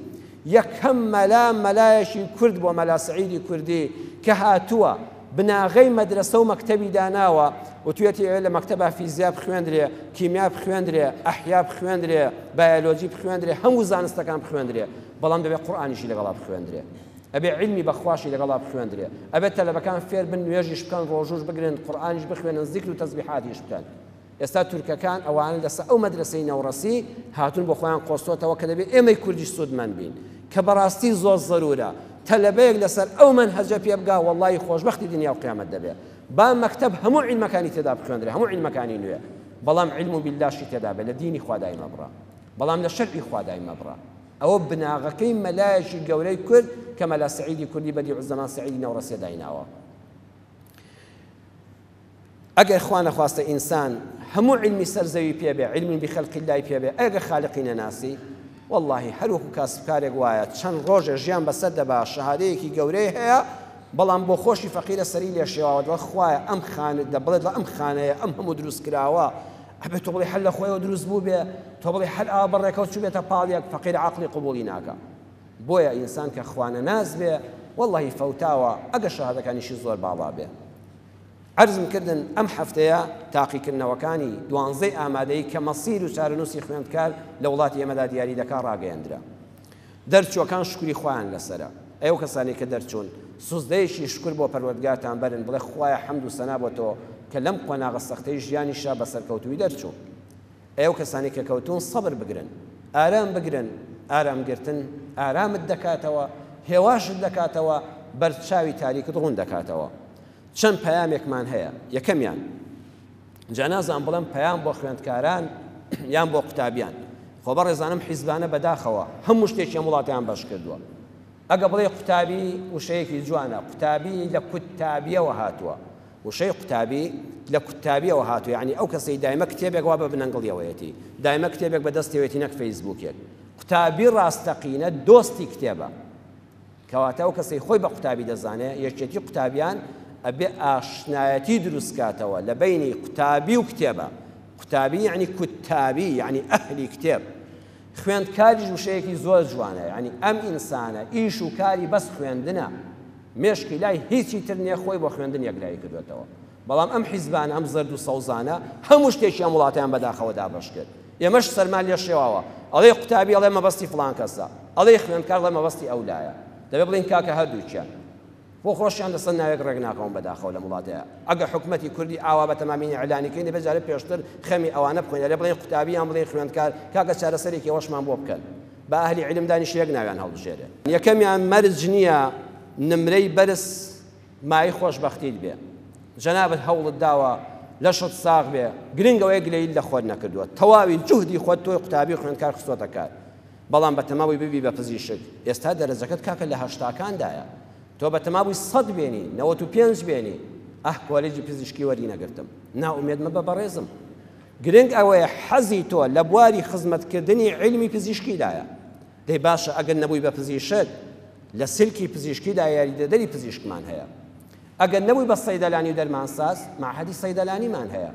یەکەم مەلا مەلایەکی کورد بووە مەلا سەعیدی کوردی کە هاتووە بناغەی مەدرەسە و مەکتەبی داناوە وتویەتی ئەوێ لە مەکتەبا فیزیا بخوێندرێ کیمیا بخوێندرێ ئەحیا بخوێندرێ بایۆلۆجی بخوێندرێ هەموو زانستەکان بخوێندرێ بەڵام دەبێ قورئانیشی لەگەڵا بخوێندرێ ئەبێ عیلمی بەخواشی لەگەڵا بخوێندرێ ئەبێ تەلەبەکان فێر بن نوێژیش بکەن ڕۆژوش بگرن قورئانیش بخوێنن زیکر و تەزبیحاتیش بکەن ئێستا تورکەکان ئەوانە لەسە ئەو مەدرەسەی نەوڕەسی هاتوون بۆ خۆیان قۆستۆتەوە کە دەبێ ئێمەی کوردیش سوودمەند بین کە بەڕاستی زۆر زەرورە تەلەبەیەک لەسەر ئەو مەنهەجە پێ بگا وەڵڵاهی خۆشبەختی دنیا و قیامەت دەبێ با مەکتەب هەموو عیلمەکانی تێدا بخوێندرێ هەموو عیلمەکانی نوێ بەڵام عیلم و بیللاشی تێدا بێ لە دینی خوا دای مەبڕە بەڵام لە شەرعی خوا دای مەبڕە ئەوە بناغەکەی مەلایەکی گەورەی کورد کە مەلا سەعیدی کوردی بەدیعوزەمان سەعیدی نەوڕەسیە دایناوە. ئەگەر خوا نەخواستە ئینسان هەموو عیلمی سەر زەوی پێ بێ، علم بخلق اللە ی پێ بێ، ئەگەر خالقی نەناسی، وەڵڵاهی هەر وەکو کاسبکارێک وایە چەند ڕۆژێ ژیان بەسەر دەبا، شەهادەیەکی گەورەی هەیە، بەڵام بۆ خۆشی فەقیرە سەری لێ شێواوە دەڵێ خوایە ئەم خانە دەبڵێ دڵ ئەم خانەیە ئەم هەموو دروست کراوە ئەبێ تۆ بڵێ هەر لە خۆیەوە دروست بوو بێ تۆ بڵێ هەر ئاوا بەڕێکەوت چووبێتە پاڵ یەک فەقیر عەقڵی قبوڵی ناکا بۆیە ئینسان کە خوانەناس بێ وەڵڵاهی فەوتاوە ئەگەر شەهادەکانیشی زۆر باڵا بێ. عەرزم کردن ئەم هەفتەیە تاقیکردنەوەکانی دوانزەی ئامادەیی کە مەسیر و چارەنووسی خوێندکار لە وڵاتی ئێمەدا دیاری دەکا ڕاگەیەندرا. دەرچووەکان شوکری خوایان لەسەرە. ئەی ئەو کەسانەی کە دەرچوون سوجدەیەکی شوکر بۆ پەروەردگارتان بەرن بڵێ خوایە حەمد و سەنا بۆ تۆ کە لەم قۆناغە سەختەی ژیانیشا بە سەرکەوتووی دەرچووم. ئەی ئەو کەسانەی کە کەوتوون سەبر بگرن، ئارام بگرن، ئارام گرتن ئارامت دەکاتەوە، هێواشت دەکاتەوە، بەرچاوی تاریکت ڕوون دەکاتەوە. چەند پەیامێکمان هەیە، یەکەمیان، جا نازانم بڵێم پەیام بۆ خوێندکاران یان بۆ قوتابیان، خۆ بەڕێزانم حیزبانە بەداخەوە هەموو شتێکی ئەم وڵاتەیان بەش کردووە. ئەگە بڵێی قوتابی وشەیەکی جوانە، قوتابی لە کوتتابیەوە هاتووە، وشەی قوتابی لە کوتتابیەوە هاتووە، یەعنی ئەو کەسەی دایمە کتێبێک وا بە بنەنگڵیەوەیەتی، دایمە کتێبێک بە دەستیەوەیەتی نەک فەیسبووکێک. قوتابی ڕاستەقینە دۆستی کتێبە. کەواتە ئەو کەسەی خۆی بە قوتابی دەزانێ، یەکێتی قوتابیان ئەبێ ئاشنایەتی دروست کاتەوە لە بەینی قوتابی و کتێبە. قوتابی یەعنی کوتتابی، یەعنی ئەهلی کتێب. خوێندکاریش وشەیەکی زۆر جوانە، یەعنی ئەم ئینسانە ئیش و کاری بەس خوێندنە، مێشکی لای هیچی تر نیە خۆی بۆ خوێندن یەکلایی کردۆتەوە. بەڵام ئەم حیزبانە، ئەم زەرد و سەوزانە هەموو شتێکی ئەم وڵاتەیان بەداخەوە دابەش کرد. ئێمەش سەرمان لێ شێواوە. ئەڵێی قوتابی ئەڵێ مەبەستی فڵان کەسە، ئەڵێی خوێندکار ئەڵێ مەبەستی ئەو لایە. دەبێ بڵێین کاکە هەردووکیان. بۆ خۆشیان لەسەر ناوێک ڕێک ناکەون بەداخەوە لەم وڵاتەیا. ئەگەر حکومەتی کوردی ئاوا بە تەمامی ئیعلانی کەین دەبێ جارێ پێشتر خەمی ئەوانە بخۆین ئەرێ بڵێین قوتابی یان بڵێین خوێندکار کاکە چارەسەرێکی ئەوەشمان بۆ بکەن. با ئەهلی عیلم دانیشێ یەک ناویان هەڵبژێرێ. یەکەمیان مەرج نییە نمرەی بەرز مایەی خۆشبەختیت بێ. جەنابت هەوڵت داوە لەشت ساغ بێ، گرنگ ئەوەیە گلەییت لە خۆت نەکردووە، تەواوی جوهدی خۆت تۆی قوتابی و خوێندکار خستۆتە کار، بەڵام بەتەما بووی ببی بە پزیشک، ئێستا دەرەجەکەت کاکە لە هەشتاکاندایە، تۆ بەتەما بووی سەد بێنی، 95 بێنی، ئاه کۆلێجی پزیشکی وەری نەگرتم، نائومێد مەبە بەڕێزم، گرنگ ئەوەیە حەزی تۆ لە بواری خزمەتکردنی عیلمی پزیشکیدایە. دەی باشە ئەگەر نەبووی بە پزیشک لە سلکی پزیشکیدا یاریدەدەری پزیشکمان هەیە. ئەگەر نەبووی بە سەیدەلانی و دەرمانساز مەعهەدی سەیدەلانیمان هەیە.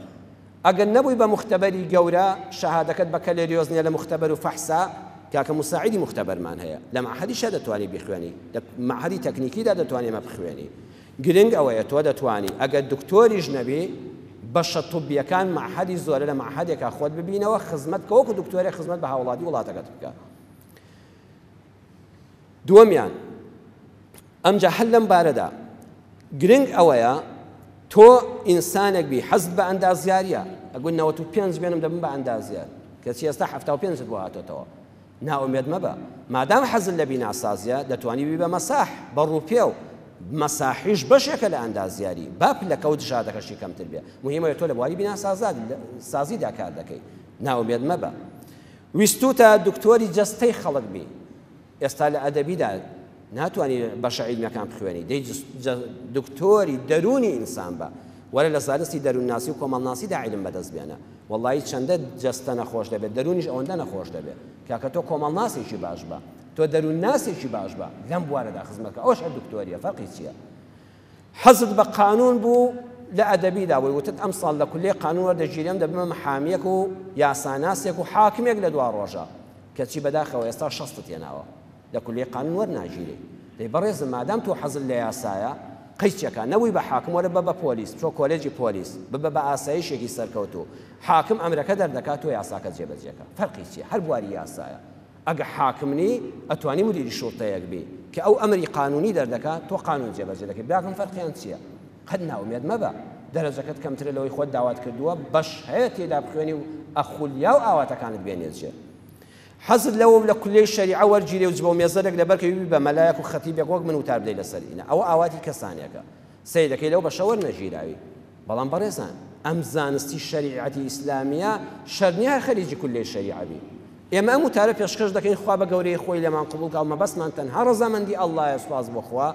ئەگەر نەبووی بە موختەبەری گەورە شەهادەکەت بەکەلێریۆس نیە لە موختەبەر و فەحسا کاکە موساعیدی موختەبەرمان هەیە لە مەعهەدیشا دەتوانی بیخوێنی لە مەعهەدی تەکنیکیدا دەتوانی ئەمە بخوێنی گرنگ ئەوەیە تۆ دەتوانی ئەگەر دکتۆریش نەبی بەشە طبیەکان مەعهەدی زۆرە لە مەعهەدێکا خۆت ببینەوە خزمەت کە وەکو دکتۆرێک خزمەت بە هاوڵاتی وڵاتەکەت بکە دووەمیان ئەمجا هەر لەم بارەدا گرنگ ئەوەیە تۆ ئینسانێک بی حەزت بە ئەندازیاریە ئەگو 95 بێنم دەبم بە ئەندازیار کەچی ئێستا 75 بۆ هاتۆتەوە نائومێد مەبە مادام حەزت لە بیناسازیە دەتوانی بی بە مەساح بە ڕووپێو مەساحیش بەشێکە لە ئەندازیاری با پلەکە و دژادەکەشی کەمتر بێ مهمە تۆ لە بواری بیناسازاد سازیدا کار دەکەی نائومێد مەبە ویستوتە دکتۆری جەستەی خەڵک بی ئێستا لە ئەدەبیدا ناتوانی بەشە عیلمیەکان بخوێنی دەی دکتۆری دەروونی ئینسان بە وەرە لە زانستی دەروونناسی و کۆمەڵناسیدا عیلم بەدەست بێنە وەڵی چەندە جەستە نەخۆش دەبێت دەروونیش ئەوەندە نەخۆش دەبێت کاکە تۆ کۆمەڵناسێکی باش بە تۆ دەروونناسێکی باش بە لەم بوارەدا خزمەتکە ئەوش هەر دکتۆریە فەرقی چییە حەزت بە قانون بوو لە ئەدەبیدا بووی وتت ئەمساڵ لە کولیەی قانون وەردەگیرێم دەبمە محامیەک و یاساناسێک و حاکمێک لە دوا ڕۆژا کەچی بەداخەوە ئێستا شەستت هێناوە لە کولیەی قانون وەرناگیرێی دەی بەڕێزم مادام تۆ حەزت لە یاسایە قەیچەکە نەبووی بە حاکم وەرە بە بە پۆلیس بچۆ کۆلێجی پۆلیس ببە بە ئاسایشێکی سەرکەوتوو حاکم ئەمرەکە دەردەکات تۆ یاساکە جێبەجێکە فەرقی چییە هەر بواری یاسایە ئەگە حاکم نی ئەتوانی مدیری شوڕتەیەک بی کە ئەو ئەمری قانونی دەردەکا تۆ قانون جێبەجێ دەکەی براکەم فەرقیان چیە قەت نائومێد مەبە دەرەجەکەت کەمترە لەوەی خۆت داوات کردووە بەش هەیە تێدا بخوێنی و ئەخولیا و ئاواتەکانت بێنێ جێ حەزت لەوە لە کولەی شەریعە وەرگیرێ و جبە و مێزەرێک لەبەرکەوی بی بە مەلایەک و خەتیبێک وەک من وتار بدەی لەسەر ئینە ئەوە ئاواتی کەسانێکە سەیرەکەی لەو بەشە وەرنەگیراوی بەڵام بەڕێزان ئەم زانستی شەریعەتی ئیسلامیە شەرت نیە هەر خەریکی کوللەی شەریعە بی ئێمە ئەم وتارە پێشکەش دەکەین خوا بە گەورەی خۆی لێمان قبوڵ کا و مەبەستمان تەنها ڕەزامەندی اللەیە سوپاس بۆ خوا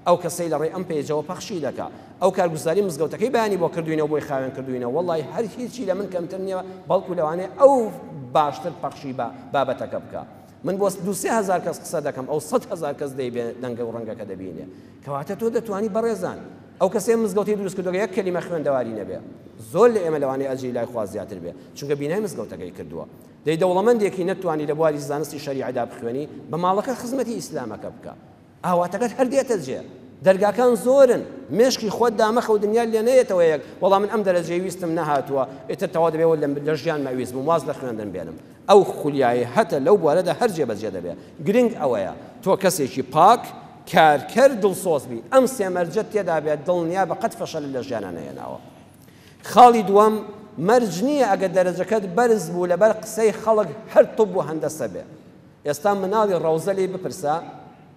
ئەو کەسەی لە ڕێی ئەم پەیجەوە پەخشی دەکا ئەو کارگوزاری مزگەوتەکەی بەیانی بۆ کردوینەوە بۆی خاوێن کردوینەوە وەڵی هەر هیچی لە من کەمتر نییە بەڵکو لەوانەیە ئەو باشتر پەخشی بە بابەتەکە بکا من بۆ 2-3 هەزار کەس قسە دەکەم ئەو 100 هەزار کەس دەیبێ دەنگە و ڕەنگەکە دەبینێ کەواتە تۆ دەتوانی بەڕێزان ئەو کەسەی مزگەوتی دروست کردووە یەک کەلیمە خوێندەواری نەبێ زۆر لە ئێمە لەوانەیە ئەجری لای خوا زیاتر بێ چونکە بینای مزگەوتەکەی کردووە دەی دەوڵەمەندێکی نەتوانی لە بواری زانستی شەریعەدا بخوێنی بە ماڵەکە خزمەتی ئیسلامەکە بکە ئاواتەکەت هەر دێتە جێ دەرگاکان زۆرن مێشکی خۆت دامەخە و دنیا لێ نەیەتەوە یەک وەڵام من ئەم دەرەجەی ویستم نەهاتووە ئیتر تەواو دەبێ لە ژیانما ویست بووم واز لە خوێندن بێنم ئەو خولیایەی هەتە لەو بوارەدا هەر جێبەجێ دەبێ. گرنگ ئەوەیە تۆ کەسێکی پاک، کارکەر، دڵسۆز بی. ئەم سێ مەرجەت تێدا بێت دڵنیابە قەت فەشەلت لە ژیانا نەهێناوە. خاڵی دووەم، مەرج نییە ئەگەر دەرەجەکەت بەرز بوو لەبەر قسەی خەڵک هەر طب و هەندەسە بێ. ئێستا مناڵی ڕەوزە لێی بپرسە،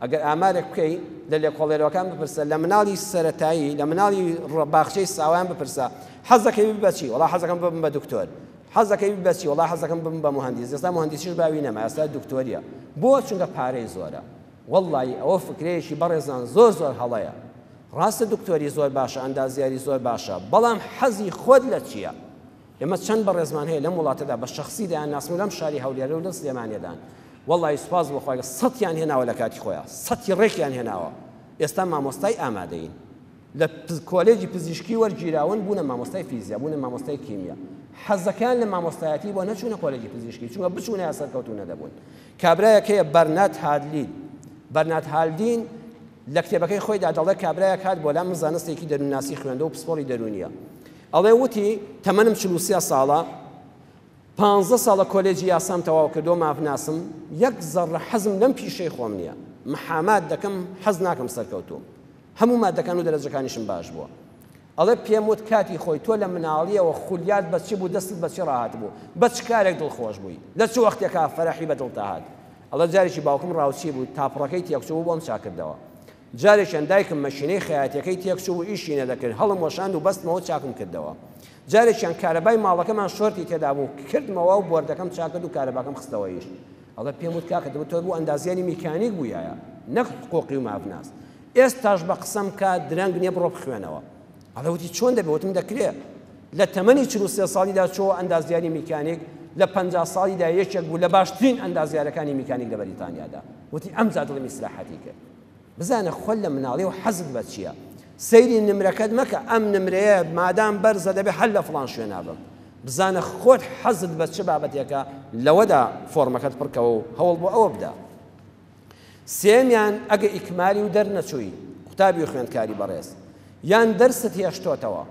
ئەگەر ئامارێک بکەی لە لێکۆڵێرەوەکان بپرسە لە مناڵی سەرەتایی لە مناڵی باخچەی ساوایان بپرسە حەز دەکەی ببی بە چی؟ وەڵا حەزەکەم ببم بە دکتۆر. حەز دەکەی ببی بە چی؟ وەڵا حەز دەکەم ببم بە موهەندیس. ئێستا موهەندیسیش باوی نەما، ئێستا دکتۆریە. بۆ؟ چونکە پارەی زۆرە. وەڵڵایی ئەوە فکرەیەکی بەڕێزان زۆر زۆر هەڵەیە. ڕاستە دکتۆری زۆر باشە، ئەندازیاری زۆر باشە، بەڵام حەزی خۆت لە چییە؟ ئێمە چەند بەڕێزمان هەیە لەم وڵاتەدا بە شەخسی دەیانناسم و لەم شاری هەولێرە و لە سلێمانیەدان. وەڵڵایی سوپاس بۆ خوا سەتیان هێناوە لە کاتی خۆیان، سەتی ڕێکیان هێناوە. ئێستا مامۆستای ئامادەیین. لە کۆلێجی پزیشکی وەرگیراون بوونە مامۆستای فیزیا بوونە مامۆستای کیمیا حەزەکەیان لە مامۆستایەتی بۆ نەچوونە کۆلێجی پزیشکی چونکە بچوونە سەرکەوتوو نەدەبوون کابرایەک هەیە بەرنات هادلین بەرنات هالدین لە کتێبەکەی خۆیدا دەڵێ کابرایەک هات بۆ لام من زانستێکی دەروونناسی خوێندە و پسپۆڕی دەروونیە ئەڵێ وتی تەمەنم 43 ساڵە پانزە ساڵە کۆلێجی یاسام تەواو کردووە مافناسم یەک زەڕە حەزم لەم پیشەی خۆم نییە محامات دەکەم حەز ناکەم سەرکەوتووم هەموو مادەکان و دەرەجەکانیشم باش بووە. ئەڵێ پێم وت کاتی خۆی تۆ لە مناڵیەوە خولیات بە چ بوو دەستت بە چی ڕاهاتبوو بە چ کارێک دڵخۆش بووی لە چ وەختێکا فەرەحی بە دڵتا هات ئەڵێ جارێکی باوکم ڕاوچی بوو تاپڕەکەی تێکچوو بۆم چاکردەوە جارێکیان دایکم مەشینەی خەیاتیەکەی تێکچوو بوو ئیشی نەدەکرد هەڵم وەشاند و بەستمەوە چاکم کردەوە جارێکیان کارەبای ماڵەکەمان شۆرتی تێدا بوو کردمەوە و بۆردەکەم چاکرد و کارەباکەم خستەوە ئیش ئەڵێ پێم وت کاکە دەبوو تۆ بوو ئەندازیاری میکانیک بوویایە نەک حقوقی و مافناس ئێستاش بە قسەم بکە درەنگ نیە بڕۆ بخوێنەوە. ئەڵێ وتی چۆن دەبێ؟ وتم دەکرێ. لە تەمەنی 43 ساڵیدا چۆوە ئەندازیاری میکانیک، لە 50 ساڵیدا یەکێک بوو لە باشترین ئەندازیارەکانی میکانیک لە بەریتانیادا. وتی ئەمجا دڵم ئیسراحەتی کرد. بزانە خۆت لە مناڵی و حەزت بە چییە. سەیری نمرەکەت مەکە، ئەم نمرەیە مادام بەرزە دەبێ هەر لە فڵان شوێنا بم. بزانە خۆت حەزت بە چ بابەتێکە، لەوەدا فۆرمەکەت پڕکەوە و هەوڵ بۆ ئەوە بدە. سێیەمیان ئەگە ئیکمالی و دەرنەچووی، قوتابی و خوێندکاری بەڕێز، یان دەرست هێشتۆتەوە،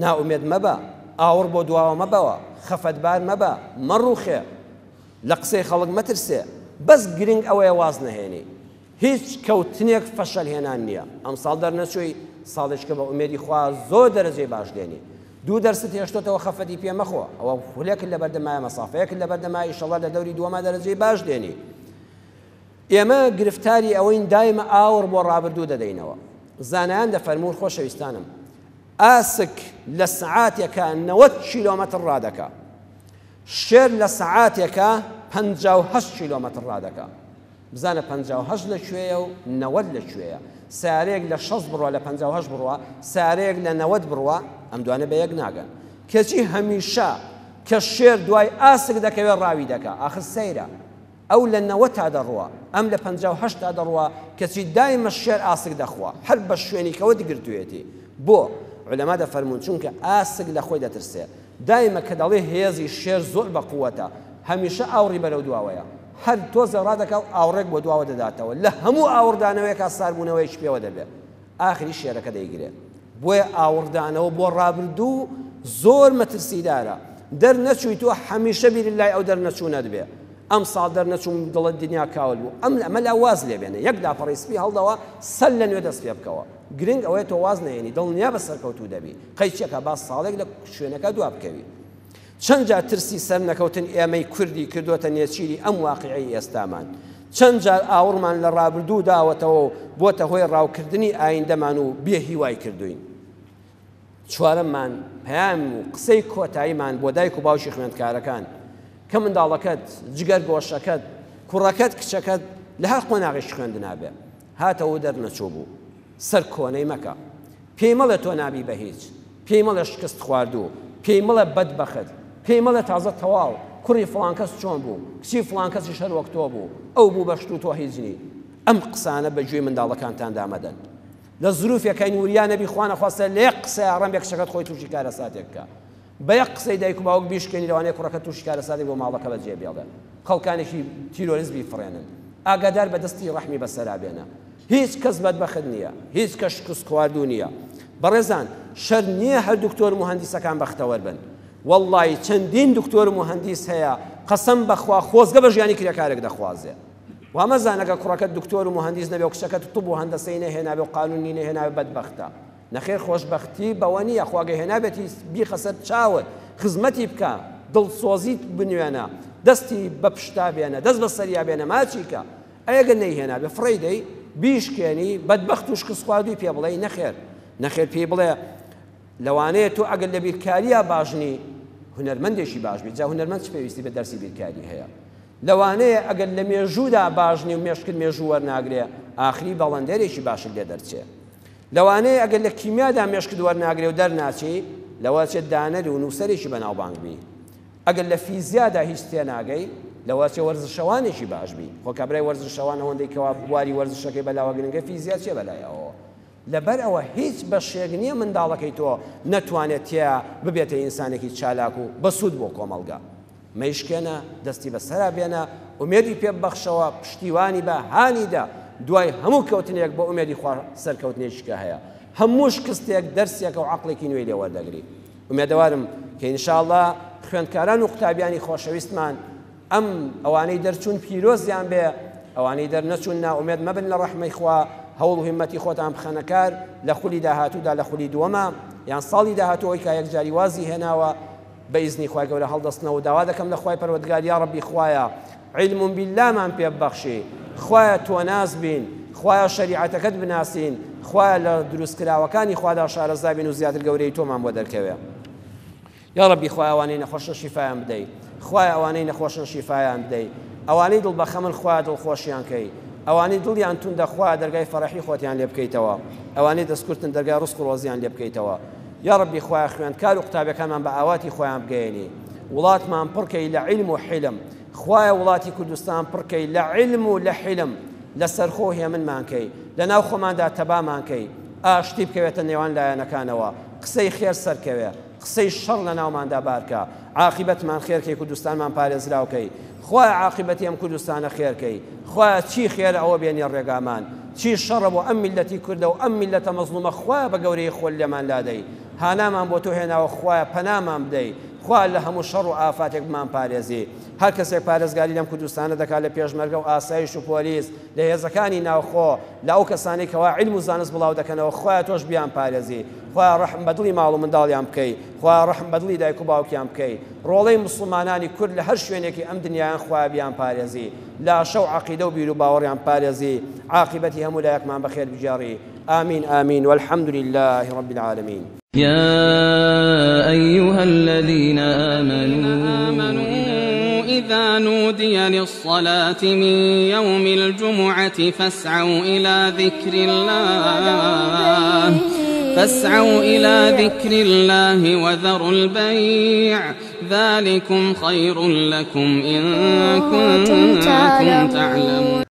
نائومێد مەبە، ئاوڕ بۆ دواوە مەبەوە، خەفەتبار مەبە، مەڕووخێ، لە قسەی خەڵک مەترسێ، بەس گرنگ ئەوەیە واز نەهێنی. هیچ کەوتنێک فەشەل هێنان نییە. ئەمساڵ دەرنەچووی، ساڵێکیکە بە ئومێدی خوا زۆر دەرەجەی باش دێنی. دوو دەرست هێشتۆتەوە خەفەتی پێ مەخۆ، ئەوە خولێکت لەبەردەمایە، مەسافەیەکت لەبەردەمایە، ئیشەڵا لە دەوری دووەما دەرەجەی باش دێنی. ئێمە گرفتاری ئەوەین دایمە ئاوڕ بۆ ڕابردوو دەدەینەوە. زانایان دەفەرموون خۆشەویستانم ئاسک لە سەعاتێکا 90 کیلۆمەتر ڕادەکا. شێر لە سەعاتێکا 58 کیلۆمەتر ڕادەکا. بزانە 58 لە کوێیە و 90 لە کوێیە. سیارەیەک لە 60 بڕوا لە 58 بڕوا، سیارەیەک لە 90 بڕوا، ئەم دوانە بە یەک ناگەن. کەچی هەمیشە کە شێر دوای ئاسک دەکەوێت ڕاوی دەکا. ئاخر سەیرە. ئەو لە 90 تا دەڕوا، ئەم لە 58 تا دەڕوا، کەچی دایمە شێر ئاسک دەخوا، هەر بە شوێنیکەوە گرتوویەتی. بۆ؟ عولەما دەفەرموون چونکە ئاسک لە خۆی دەترسێ. دایمە کە دەڵێ هێزی شێر زۆر بە قووەتە، هەمیشە ئاوڕی بەرەو دواوەیە. هەر تۆزێ ڕادەکا و ئاوڕێک بۆ دواوە دەداتەوە. لە هەموو ئاوڕدانەوەیەکا ساربوونەوەیەکی پێوە دەبێ. ئاخری شێرەکە دەیگرێ. بۆیە ئاوڕدانەوە بۆ ڕابردوو زۆر مەترسیدارە. دەرنەچووی تۆ هەمیشە بیرت لای ئەو دەرنەچوونەت بێ. ئەمساڵ دەرنەچووم دڵت دنیا کاول بوو. ئەم ئەمە لا واز لێ بێنە. یەک لاپەڕەی سپی هەڵدەوە سەر لە نوێ دەست پێ بکەوە. گرنگ ئەوەیە تۆ واز نەهێنی، دڵنیا بە سەرکەوتوو دەبی. قەیچێکە با ساڵێک لە شوێنەکە دوا بکەوی. چەند جار ترسی سەرنەکەوتن ئێمەی کوردی کردۆتە نێچیری ئەم واقیعەی ئێستامان. چەند جار ئاوڕمان لە ڕابردوو داوەتەوە و بۆتە هۆی ڕاوکردنی ئایندەمان و بێ هیوای کردووین. چوارەممان پەیام و قسەی کۆتاییمان بۆ دایک و باوکی خوێندکارەکان کە منداڵەکەت، جگەر گۆشەکەت، کوڕەکەت، کچەکەت لە هەر قۆناغێکی خوێندنا بێ، هاتەوە و دەرنەچوو بوو، سەر کۆنەی مەکە. پێی مەڵێ تۆ نابی بە هیچ، پێی مەڵێ شکست خواردوو، پێی مەڵێ بەدبەخت، پێی مەڵێ تازە تەواو، کوڕی فڵان کەس چۆن بوو، کچی فڵان کەسیش هەر وەک تۆ بوو، ئەو بوو بە شت و تۆ هیچ نی. ئەم قسانە بە گوێی منداڵەکانتاندا مەدەن. لە زروفێکاین وریا نەبی خوا نەخواستە لە یەک قسەیا ڕەنبێ کچەکەت خۆی تووشی کارەساتێک بکا. بە یەک قسەی دایک و باوک بیشکێنی لەوانەیە کوڕەکەت تووشی کارەساتێک بۆ ماڵەکە بەجێ بێڵێ. خەڵکانێکی تیرۆریست بیفڕێنن. ئاگادار بە دەستی ڕەحمی بەسەرا بێنە. هیچ کەس بەدبەخت نییە. هیچ کەس شکستخواردوو نییە. بەڕێزان شەرت نییە هەر دکتۆر و موهەندیسەکان بەختەوەر بن. وەڵڵاهی چەندین دکتۆر و موهەندیس هەیە قەسەم بەخوا خۆزگە بە ژیانی کرێکارێک دەخوازێ. وا مەزانە کە کوڕەکەت دکتۆر و موهەندیس نەبێ و کچەکەت طب و هەندەسەی نەهێنابێ و قانونی نەهێنابێ بەدبەختە. نەخێر خۆشبەختی بەوە نییە خوا گەر هێنابێتی بیخە سەر چاوت خزمەتی بکە دڵسۆزیت بنوێنە دەستی بە پشتا بێنە دەست بە سەریا بێنە ماچی کە ئەگەر نەیهێنابێ فڕێی دەی بیشکێنی بەدبەخت و شکستخواردووی پێ بڵێی نەخێر نەخێر پێی بڵێ لەوانەیە تۆ ئەگەر لە بیرکارییا باش نی هونەرمەندێکی باش بی جا هونەرمەند چ پێویستی بە دەرسی بیرکاری هەیە لەوانەیە ئەگەر لە مێژوودا باش نی و مێشکت مێژوو وەرناگرێ ئاخری بەڵەندێرێکی باشت لێ دەرچێ لەوانەیە ئەگەر لە کیمیادا مێشکت وەرناگرێ و دەرناچی، لەوەچێت دانەر و نووسەرێکی بەناوبانگ بی. ئەگەر لە فیزیادا هیچ تێناگەی، لەوەچێ وەرزشەوانێکی باش بی. خۆ کابرای وەرزشەوان ئەوەندەی کەوا بواری وەرزشەکەی بەلاوە گرنگە، فیزیا چیە بەلای ئەوەوە؟ لەبەر ئەوە هیچ بەشێک نییە منداڵەکەی تۆ نەتوانێت تیا ببێتە ئینسانێکی چالاک و بەسوود بۆ کۆمەڵگا. مەیشکێنە، دەستی بەسەرا بێنە، ئومێدی پێ ببەخشەوە، پشتیوانی بە، هانی دە، دوای هەموو کەوتنێک بە ئومێدی خوا سەرکەوتنێکی کە هەیە. هەموو شکستێک دەرسێکە و عەقڵێکی نوێی لێ وەردەگری. ئومێدەوارم کە ان شاء اللە خوێندکاران و قوتابیانی خۆشەویستمان ئەم ئەوانەی دەرچوون پیرۆزیان بێ، ئەوانەی دەرنەچوون نائومێد مەبن لە ڕەحمەی خوا، هەوڵ و هیممەتی خۆتان بخەنە کار لە خولی داهاتوودا لە خولی دووەما یان ساڵی داهاتوو ئەوەی کە یەکجاری وازی هێناوە بە ئیزنی خوای گەورە هەڵدەستنەوە داوا دەکەم لە خوای پەروەردگار یا ڕەبی خوایە علم بالله مان پێ ببەخشی خوایە تۆناس بین خوایە شەریعەتەکەت بناسین خوایە لە دروستکراوەکانی خوادا شارەزا بین و زیاتر گەورەی تۆمان بۆ دەرکەوێ یا ڕەبی خوایە ئەوانەی نەخۆشن شیفایان بدەی خوایە ئەوانەی نەخۆشن شیفایان بدەی ئەوانەی دڵ بەخەمن خوایە دڵخۆشیان کەی ئەوانەی دڵیان توندە خوایە دەرگای فەرحی خۆتیان لێ بکەیتەوە ئەوانەی دەستکورتن دەرگای ڕزق و ڕۆزیان لێ بکەیتەوە یاڕەبی خوایە خوێندکار و قوتابیەکانمان بە ئاواتی خۆیان بگەیەنی. وڵاتمان پڕکەی لە عیلم و حیلم. خوایە وڵاتی کوردستان پڕکەی لە عیلم و لە حیلم. لەسەرخۆ هێمنمان کەی. لەناو خۆماندا تەبامان کەی. ئاشتی بکەوێتە نێوان لایەنەکانەوە. قسەی خێر سەرکەوێ. قسەی شەڕ لەناوماندا بارکە. عاقیبەتمان خێر کەی کوردستانمان پارێزراو کەی. خوایە عاقیبەتی ئەم کوردستانە خێر کەی. خوایە چی خێرە ئەوە بێنیە ڕێگامان. چی شەڕە بۆ ئەم میللەتی کوردە و ئەم میللەتە مەزڵومە خوایە بە گەورەیی خۆت لێمان لادەی. هانامان بۆ تۆ هێناوە خوایە پەنامان بدەی. خوایە لە هەموو شەڕ و ئافاتێک بمانپارێزی. هەر کەسێک پارێزگاری لەم کوردستانە دەکات لە پێشمەرگە و ئاسایش و پۆلیس، لە هێزەکانی ناوخۆ، لە ئەو کەسانەی کەوا عیلم و زانست بڵاو دەکەنەوە خوایە تۆش بیانپارێزی. خوایە ڕەحم بە دڵی ماڵ و منداڵیان بکەی. خوایە ڕەحم بە دڵی دایک و باوکیان بکەی. ڕۆڵەی موسڵمانانی کورد لە هەر شوێنێکی ئەم دنیایان خوایە بیانپارێزی. لاشە و عەقیدە و بیروباوەڕیان بپارێزی. عاقیبەتی هەموو لایەکمان بەخێر بگێڕی. آمین آمین والحمد لله رب العالمین. يا أيها الذين آمنوا إذا نودي للصلاة من يوم الجمعة فاسعوا إلى ذكر الله فاسعوا إلى ذكر الله وذروا البيع ذلكم خير لكم إن كنتم تعلمون.